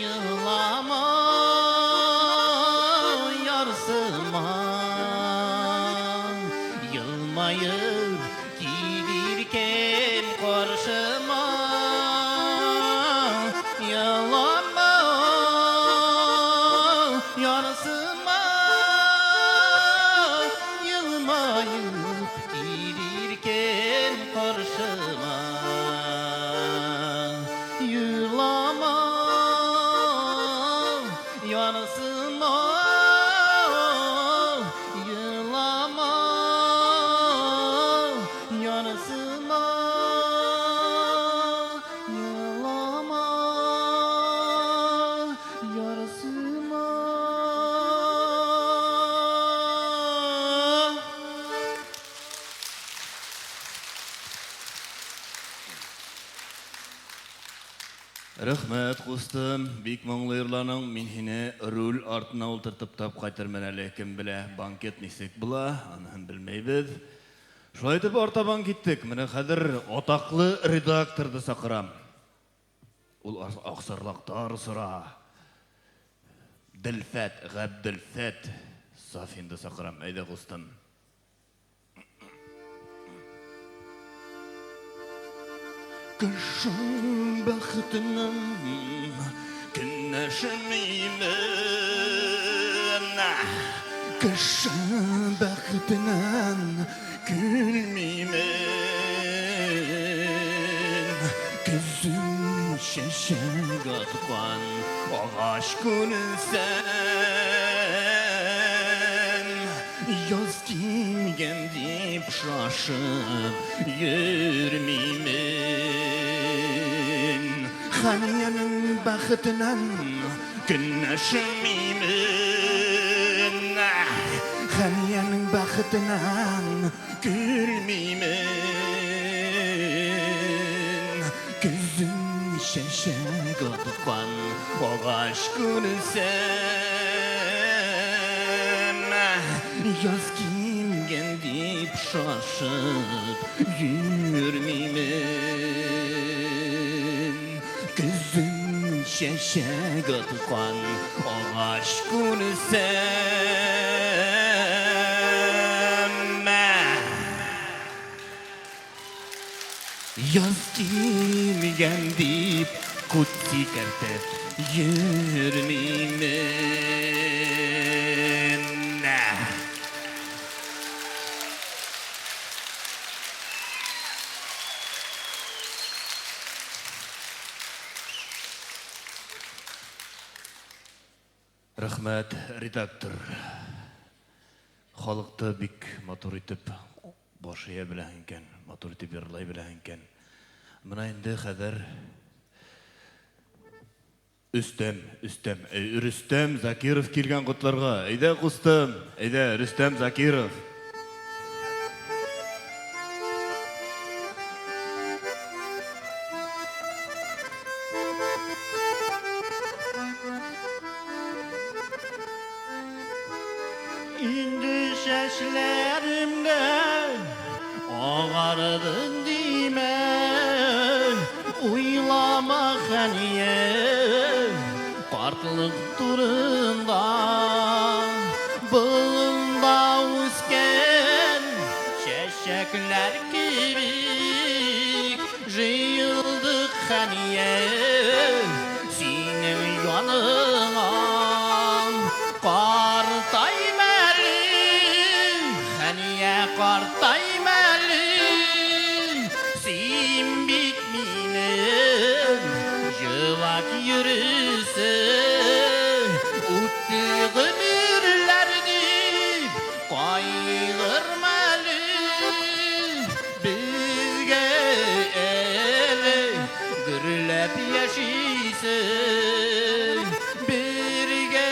Yılama yarsıma Yılmayıp gelirken karşıma Yılama yarsıma Yılmayıp gelirken karşıma Yılama yarsıma Yılama yarsıma Yılama yarsıma. Рәхмәт, ҡустым, бик моңло йырланың. Мин һине руль артына ултыртып тап ҡайтырмын әле, кем белә, банкет нисек була, аныһын белмәйбеҙ. Шулай итеп артабан киттек. Менә хәҙер атаҡлы редакторҙы саҡырам. Ул аҡсарлаҡтар осора. Дилфәт, Ғәбделфәт Сафинды саҡырам. Әйҙә, ҡустым. Кешем бәхетенән көнләшмәймен, Кеше бәхетеннән көлмимен. Көзен чәчәк аткан агач күрсәм, Яз килгән дип шашып йөрмимен. Хәниянең бәхетеннән көнләшмимен. Хәниянең бәхетеннән көлмимен. Көзен чәчәк аткан агач күрсәм, Яз килгән дип шашып йөрмимен. Көзен чәчәк аткан агач күрсәм, Яз килгән дип кут сикертеп йөрмимен. Рәхмәт, редактор. Халыкты бик матур итеп баш ия белә икән, матур итеп йырлай белә икән. Менә инде хәзер Өстәм, Өстәм, Рөстәм Закиров килгән котларга. Әйдә, кустым, әйдә, Рөстәм Закиров. Инде чәчләрем дә агарды димә, Уйлама, Хәния, картлык турында. Болында үскән чәчәкләр кебек җыелдык, Хәния, синең яныңа. Картайма әле, Хәния, картайма әле, син бит минем җылак йөрисең. Үтте гомерләр дип кайгырма әле, безгә әле гөрләп яшисең. Бергә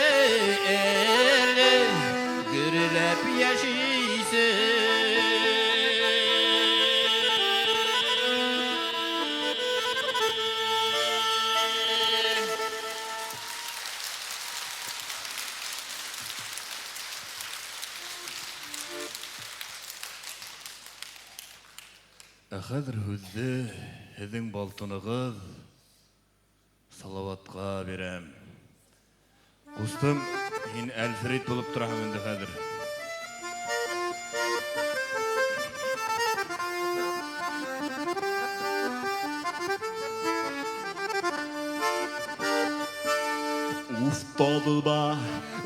әле гөрләп яшисең. Ә хәзер һүзне һезнең балтыныгыз Салаватка бирәм. Кустым, һин Әлфрид булып тораһың инде хәзер. Уфталма,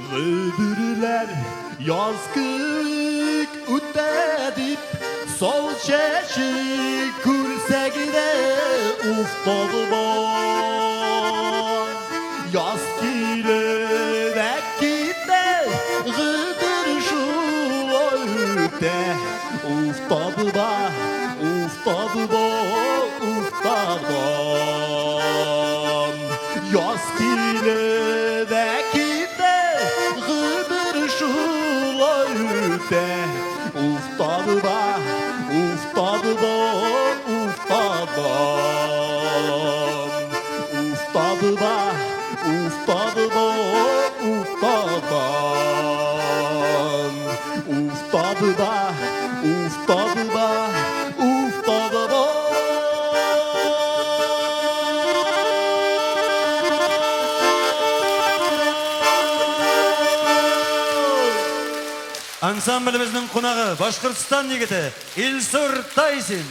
гомерләр яз кебек үтә дип, Сал чәче күрсәк дә уфталма. Яз килеп китә, гомер шулай үтә. Уфталма, уфталма, уфталма. Яз килеп китә, гомер шулай үтә. Уфталма, уфталма, уфталма. Уфталма, уфталма, уфталма. Уфталма, уфталма, уфталма. Ансамблебезнең кунагы Башкортстан егете Илсур Тайсин.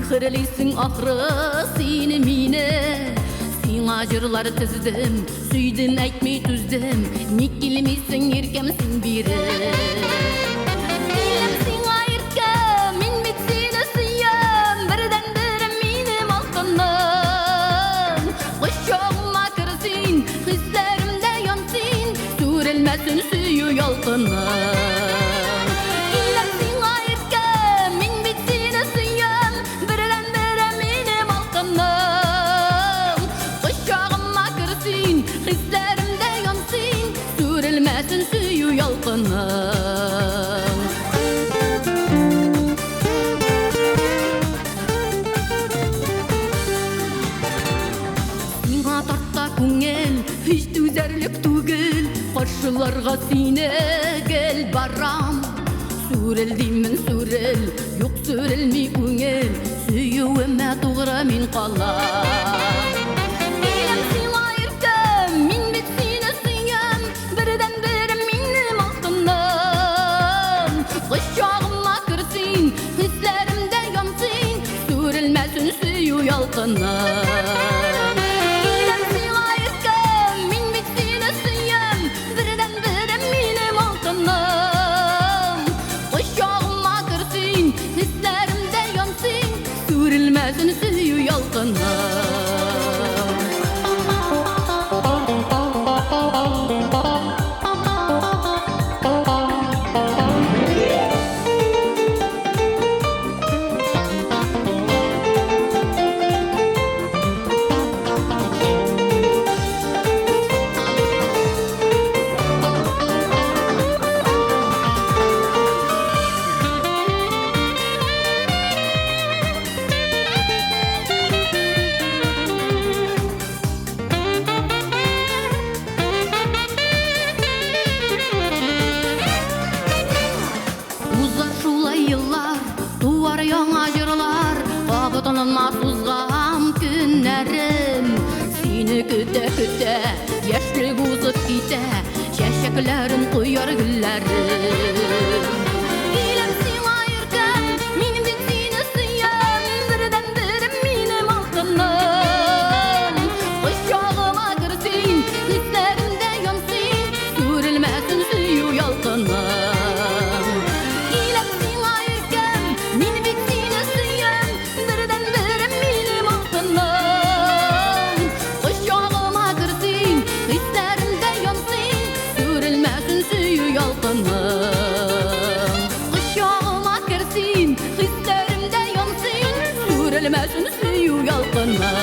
Сихерлисең ахры син мине. Сиңа җырлар тездем, сөйдем әйтми түздем. Ник килмисең иркәм син бире? Киләм сиңа иркәм, мин бит сине сөям. Бердән-берем минем алтыным. Кочагыма кер син, хисләремдә ян син. Сүрелмәсен сөю ялкыным. Киләм сиңа иркәм, мин бит сине сөям. Бердән-берем минем алтыным. Кочагыма кер син, хисләремдә ян син. Сүрелмәсен сөю ялкыным. Сиңа тарта күңел, һич түзәрлек түгел. Каршыларга сине гел барам. Сүрел димен сүрел, юк сүрелми күңел. Сөюемә тугры мин калам. Киләм сиңа иркәм, мин бит сине сөям. Бердән-берем минем алтыным. Кочагыма кер син, хисләремдә ян син. Сүрелмәсен сөю ялкыным. Киләм сиңа иркәм, мин бит сине сөям. Бердән-берем минем алтыным. Кочагыма кер син, хисләремдә ян син. Сүрелмәсен сөю ялкыным. Узар шулай еллар, туар яңа җырлар, кабатланмас узган көннәрем. Сине көтә-көтә, яшьлек узып китә, чәчәкләрен кояр гөлләрем. Киләм сиңа иркәм, мин бит сине сөям, бердән-берем минем алтыным. Кочагыма кер син, хисләремдә ян син, сүрелмәсен сөю ялкыным. Киләм сиңа иркәм, мин бит сине сөям, бердән-берем минем алтыным. Кочагыма кер син, хисләремдә ян син, сүрелмәсен сөю ялкыным. Кочагыма кер син, хисләремдә ян син, сүрелмәсен сөю ялкыным.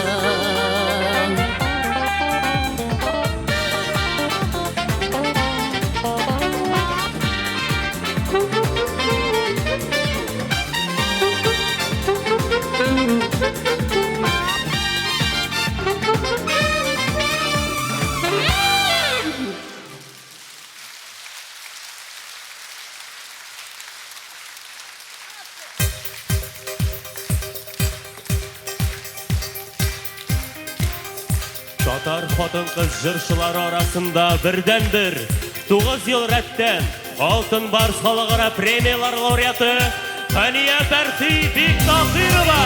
Татар хатын-кыз җырчылары арасында бердән-бер 9 ел рәттән Алтын Барс халыкара премиялар лауреаты Хәния Фәрхи Биктаһирова.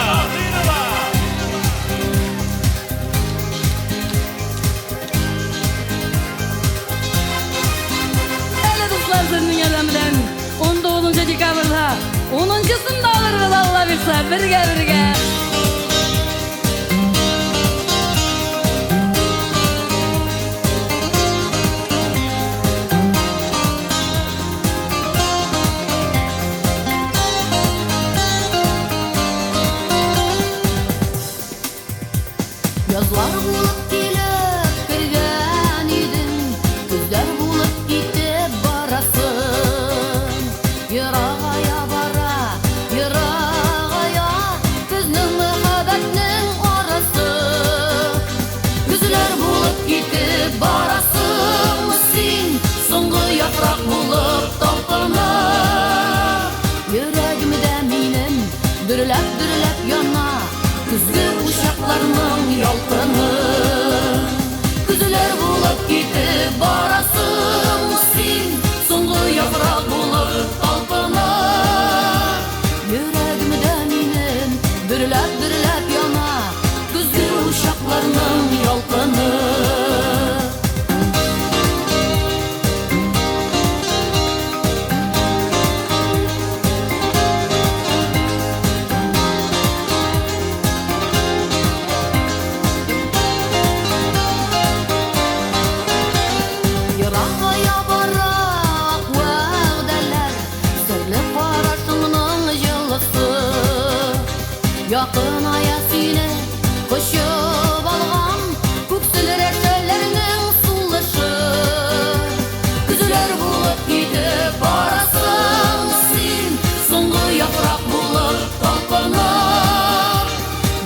Әле дуслар сезнең ярдәм белән 19 декабрьдә 10-сын да алырбыз, Алла бирсә, бергә-бергә. Язлар булып килеп кергән идең, көзләр булып китеп барасың. Ерагая бара, ерагая безнең мәхәббәтнең арасы. Көзләр булып китеп барасыңмы син, соңгы яфрак булып талпынып. Йөрәгемдә минем дөрләп-дөрләп яна көзге учакларның ялкыны. Дөрләп-дөрләп яна көзге учакларның ялкыны. Еракая бара ак вәгъдәләр, серле карашыңның җылысы. Якыная сине кочып алган күксел рәшәләрнең сулышы. Көзләр булып китеп барасың син, соңгы яфрак булып талпынып.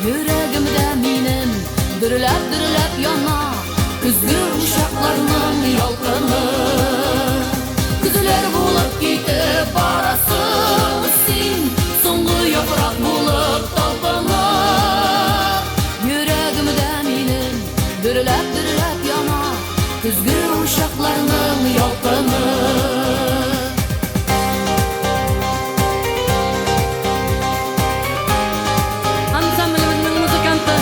Йөрәгемдә минем дөрләп-дөрләп яна көзге учакларның ялкыны. Көзләр булып китеп барасың син, соңгы яфрак булып талпынып. Йөрәгемдә минем дөрләп-дөрләп яна көзге учакларның ялкыны. Ансамблебезнең музыканты,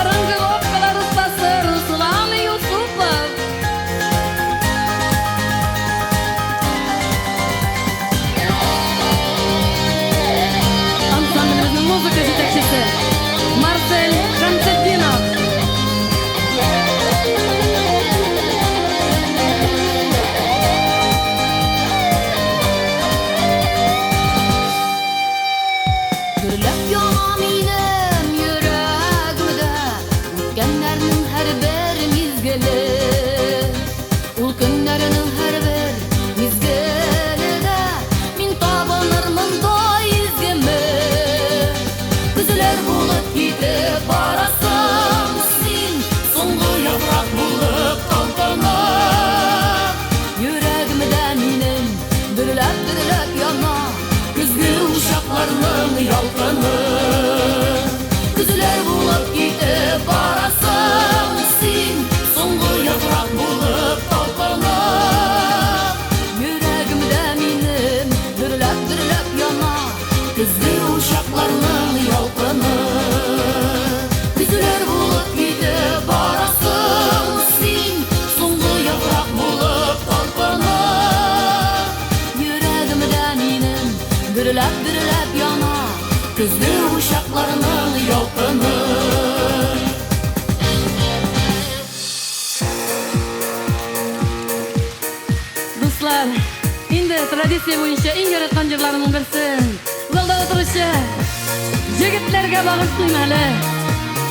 аранжировкалар остасы Руслан Юсупов. Ансамблебезнең музыка җитәкчесе Марсель Шәмсетдинов. Дөрләп яна минем йөрәгемдә үткәннәрнең һәрбер мизгеле. Ул көннәрнең һәрбер мизгелендә мин табынырмын да изгеме. Көзләр булып китеп барасың син, соңгы яфрак булып талпынып. Йөрәгемдә минем дөрләп-дөрләп яна көзге учакларның ялкыны. Көзләр булып китеп барасың син, соңгы яфрак булып талпынып. Йөрәгемдә минем дөрләп-дөрләп яна көзге учакларның ялкыны. Көзләр булып китеп барасың син, соңгы яфрак булып талпынып. Йөрәгемдә минем дөрләп-дөрләп яна көзге учакларның ялкыны. Дуслар, инде традиция буенча иң яраткан җырларымның берсен залда утыручы егетләргә багышлыйм әле.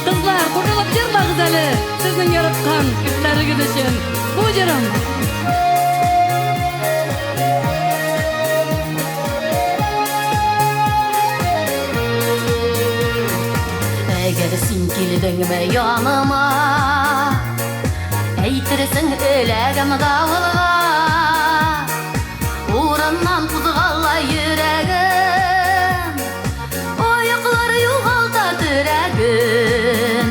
Кызлар, кушылып җырлагыз әле сезнең яраткан кешеләрегез өчен. Бу җырым. Әгәр син килдеңме яныма, әйтерсең эләгәм давылга. Урыннан кузгала йөрәгем, аяклар югалта терәген.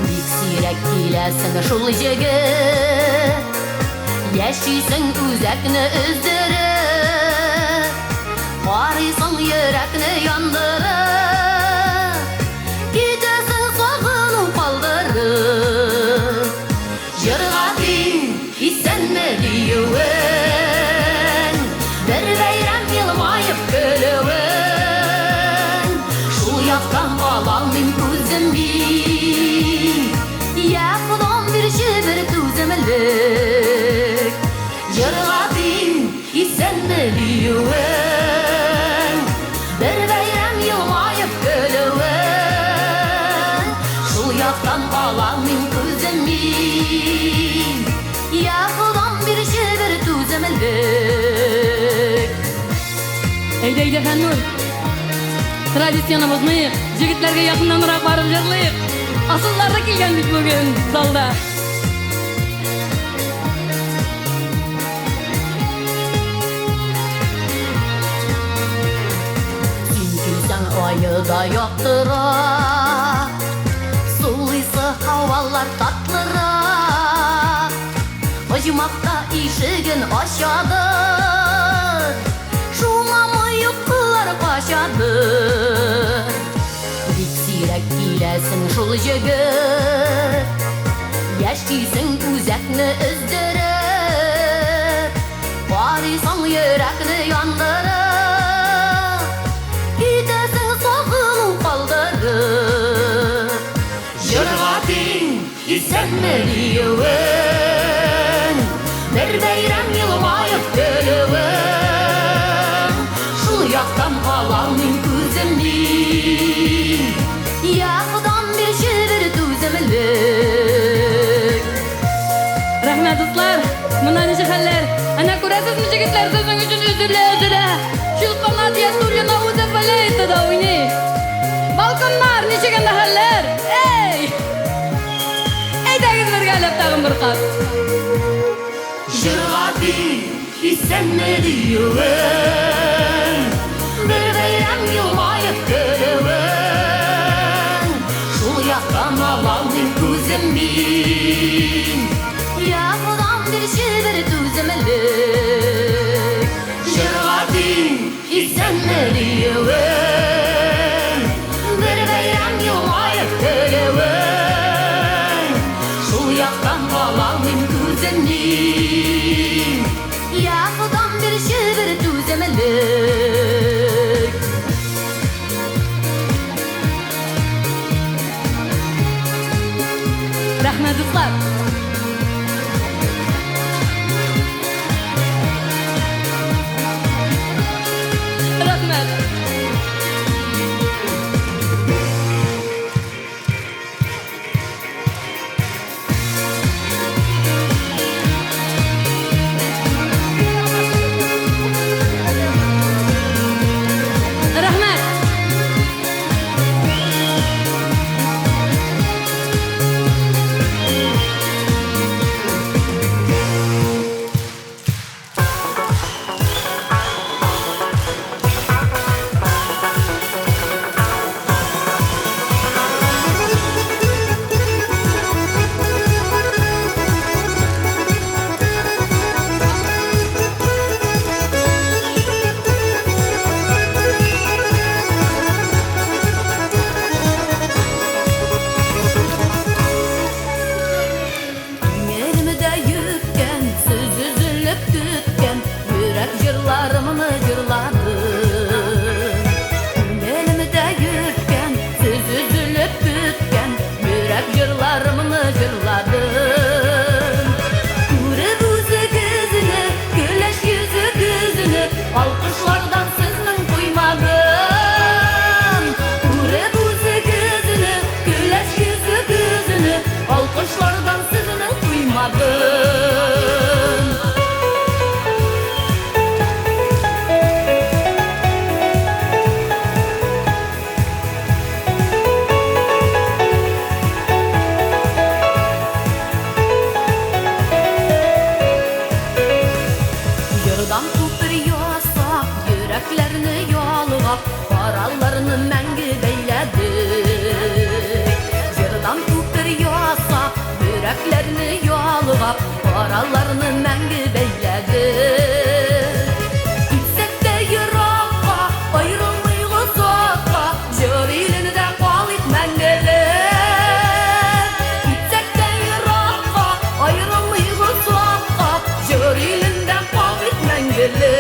Бик сирәк киләсең шул җегет, яшисең үзәкне өздереп, карыйсың йөрәкне яндырып, китәсең сагыну калдырып. Җырга тиң исәнме диюең, бер бәйрәм елмаеп көлүең, шул яктан ала алмыйм күзем мин. Я Ходам, бирче бер түземлек. Җырга тиң исәнме диюең, бер бәйрәм елмаеп көлүең, шул яктан ала алмыйм күзем мин. Я Ходам, бирче бер түземлек. Әйдә, әйдә, Фәннур. Традицияны бозмыйк, җегетләргә якыннанрак барып җырлыйк. Асыллары килгән бит бүген залда. Син килсәң ае да яктырак, сулыйсы һавалар татлырак. Оҗмахта ишеген ачадыр, шуңамы йокылар качадыр. Бик Сирәк киләсең шул җегет. Яшисең үзәкне өздереп, карыйсың йөрәкне яндырып, китәсең сагыну калдырып. Җырга тиң исәнме диюең, бер бәйрәм елмаеп көлүең, шул яктан алалмыйм күзем мин. Я Ходам, бирче бер түземлек. Рәхмәт, дуслар. Монда ничек хәлләр? Әнә күрәсезме, җегетләр, сезнең өчен өзелә-өзелә. Чулпан Атиятуллина үзе флейтада уйный. Балконнар, ничек анда хәлләр? Эй! Әйдәгез бергәләп тагын бер кат. Җырга тиң исәнме диюең, бер бәйрәм елмаеп көлүең, шул яктан алалмыйм күзем мин. Я Ходам, бирче бер түземлек. Җырга тиң исәнме диюең, бер бәйрәм елмаеп көлүең, шул яктан алалмыйм күзем мин. Я Ходам, бирче бер түземлек. Рәхмәт, дуслар. Рәхмәт. Рәхмәт. Күңелемдә йөрткән, сүз өзелеп көткән, йөрәк җырларымны җырладым. Күңелемдә йөрткән, сүз өзелеп көткән, йөрәк җырларымны җырладым. Күреп үзегезне, көләч йөзегезне, алкышлардан сезнең туймадым. Күреп үзегезне, көләч йөзегезне, алкышлардан сезнең туймадым. Җырдан күпер ясап, йөрәкләрне ялгап, араларны мәңге бәйләдек. Җырдан күпер ясап, йөрәкләрне ялгап, араларны мәңге бәйләдек. Китсәк тә еракка, аерылмыйк озакка, җыр илендә калыйк мәңгелек. Китсәк тә еракка, аерылмыйк озакка, җыр илендә калыйк мәңгелек.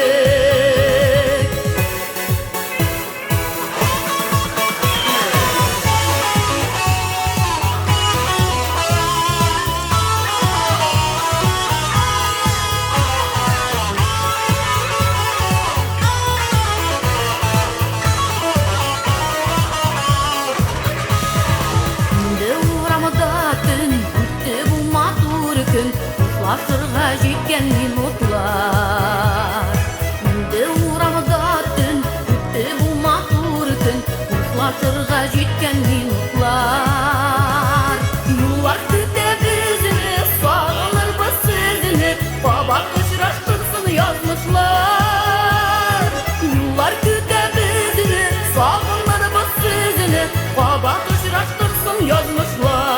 Инде урамда төн, үтте бу матур көн, хушлашырга җиткән минутлар. Инде урамда төн, үтте бу матур көн, хушлашырга җиткән минутлар. Юллар көтә безне, сагынырбыз сезне, кабат очраштырсын язмышлар. Юллар көтә безне, сагынырбыз сезне, кабат очраштырсын язмышлар.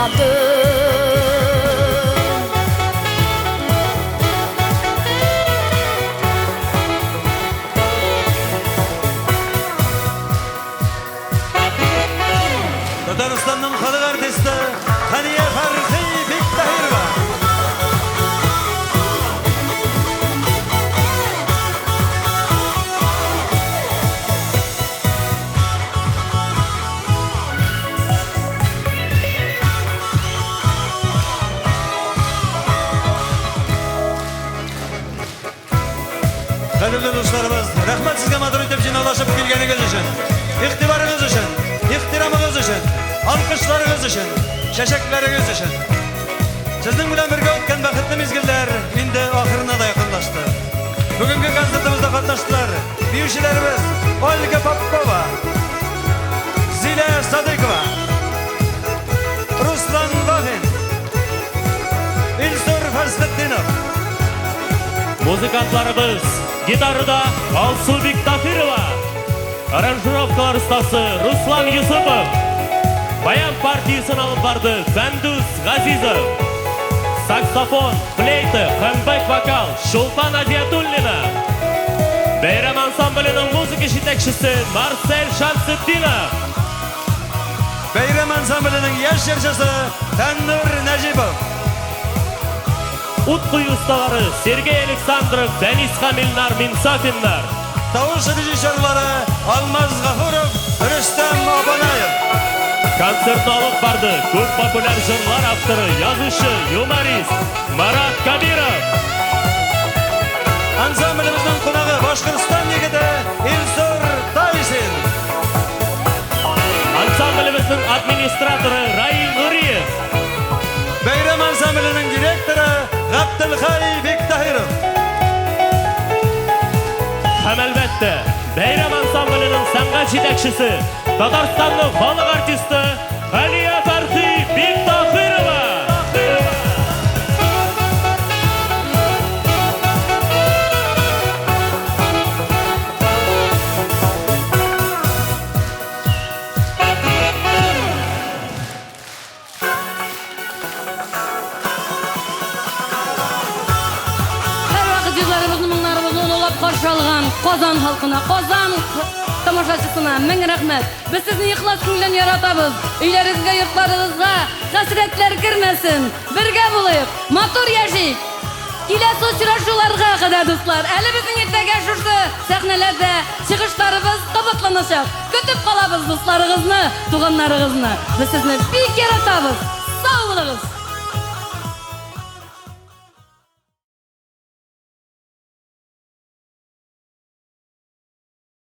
җырладым. Татарстанның халык артисты Хәния Фәрхи Биктаһирова. Кадерле дусларыбыз, рәхмәт сезгә матур итеп җыйнаулашып килгәнегез өчен, игътибарыгыз өчен, ихтирамыгыз өчен, алкышларыгыз өчен, чәчәкләрегез өчен. Сезнең белән бергә үткән бәхетле мизгелләр инде ахырына да якынлашты. Бүгенге концертыбызда катнаштылар биючеләребез Ольга Попова, Зилә Садыкова, Руслан Вафин, Илсур Фәсхетдинов, Музыкантларыбыз гитарада Алсу Биктаһирова, аранжировкалар остасы Руслан Юсупов, баян партиясен алып барды Фәндүс Газизов, саксофон, флейта һәм бэк-вокал Чулпан Адиятуллина, Бәйрәм ансамбленең музыка җитәкчесе Марсель Шамсетдинов, Бәйрәм ансамбленең яшь җырчысы Фәннур Нәҗипов, ут кую осталары Сергей Александров, Дәнис һәм Илнар Минсафиннар, тавыш режиссерлары Алмаз Гафуров, Рөстәм Абанаев. Концертны алып барды күп популяр җырлар авторы, язучы, юморист Марат Кабиров. Ансамблебезнең кунагы Башкортстан егете Илсур Тайсин. Ансамблебезнең администраторы Раил Нуриев. Бәйрәм ансамбленең директоры Габделхай Биктаһиров. Һәм әлбәттә, Бәйрәм ансамбленең сәнгать җитәкчесе, Татарстанның халык артисты Хәния Фәрхи Биктаһирова. Һәрвакыт җырларыбызны, моңнарыбызны олылап каршы алган Казан халкына, Казан тамашачысына мең рәхмәт. Без сезне ихлас күңелдән яратабыз. Өйләрегезгә, йортларыгызга хәсрәтләр кермәсен. Бергә булыйк, матур яшик. Киләсе очрашуларга кадәр, дуслар. Әле безнең иртәгә шушы сәхнәләрдә чыгышларыбыз кабатланачак. Көтеп калабыз дусларыгызны, туганнарыгызны. Без сезне бик яратабыз. Сау булыгыз.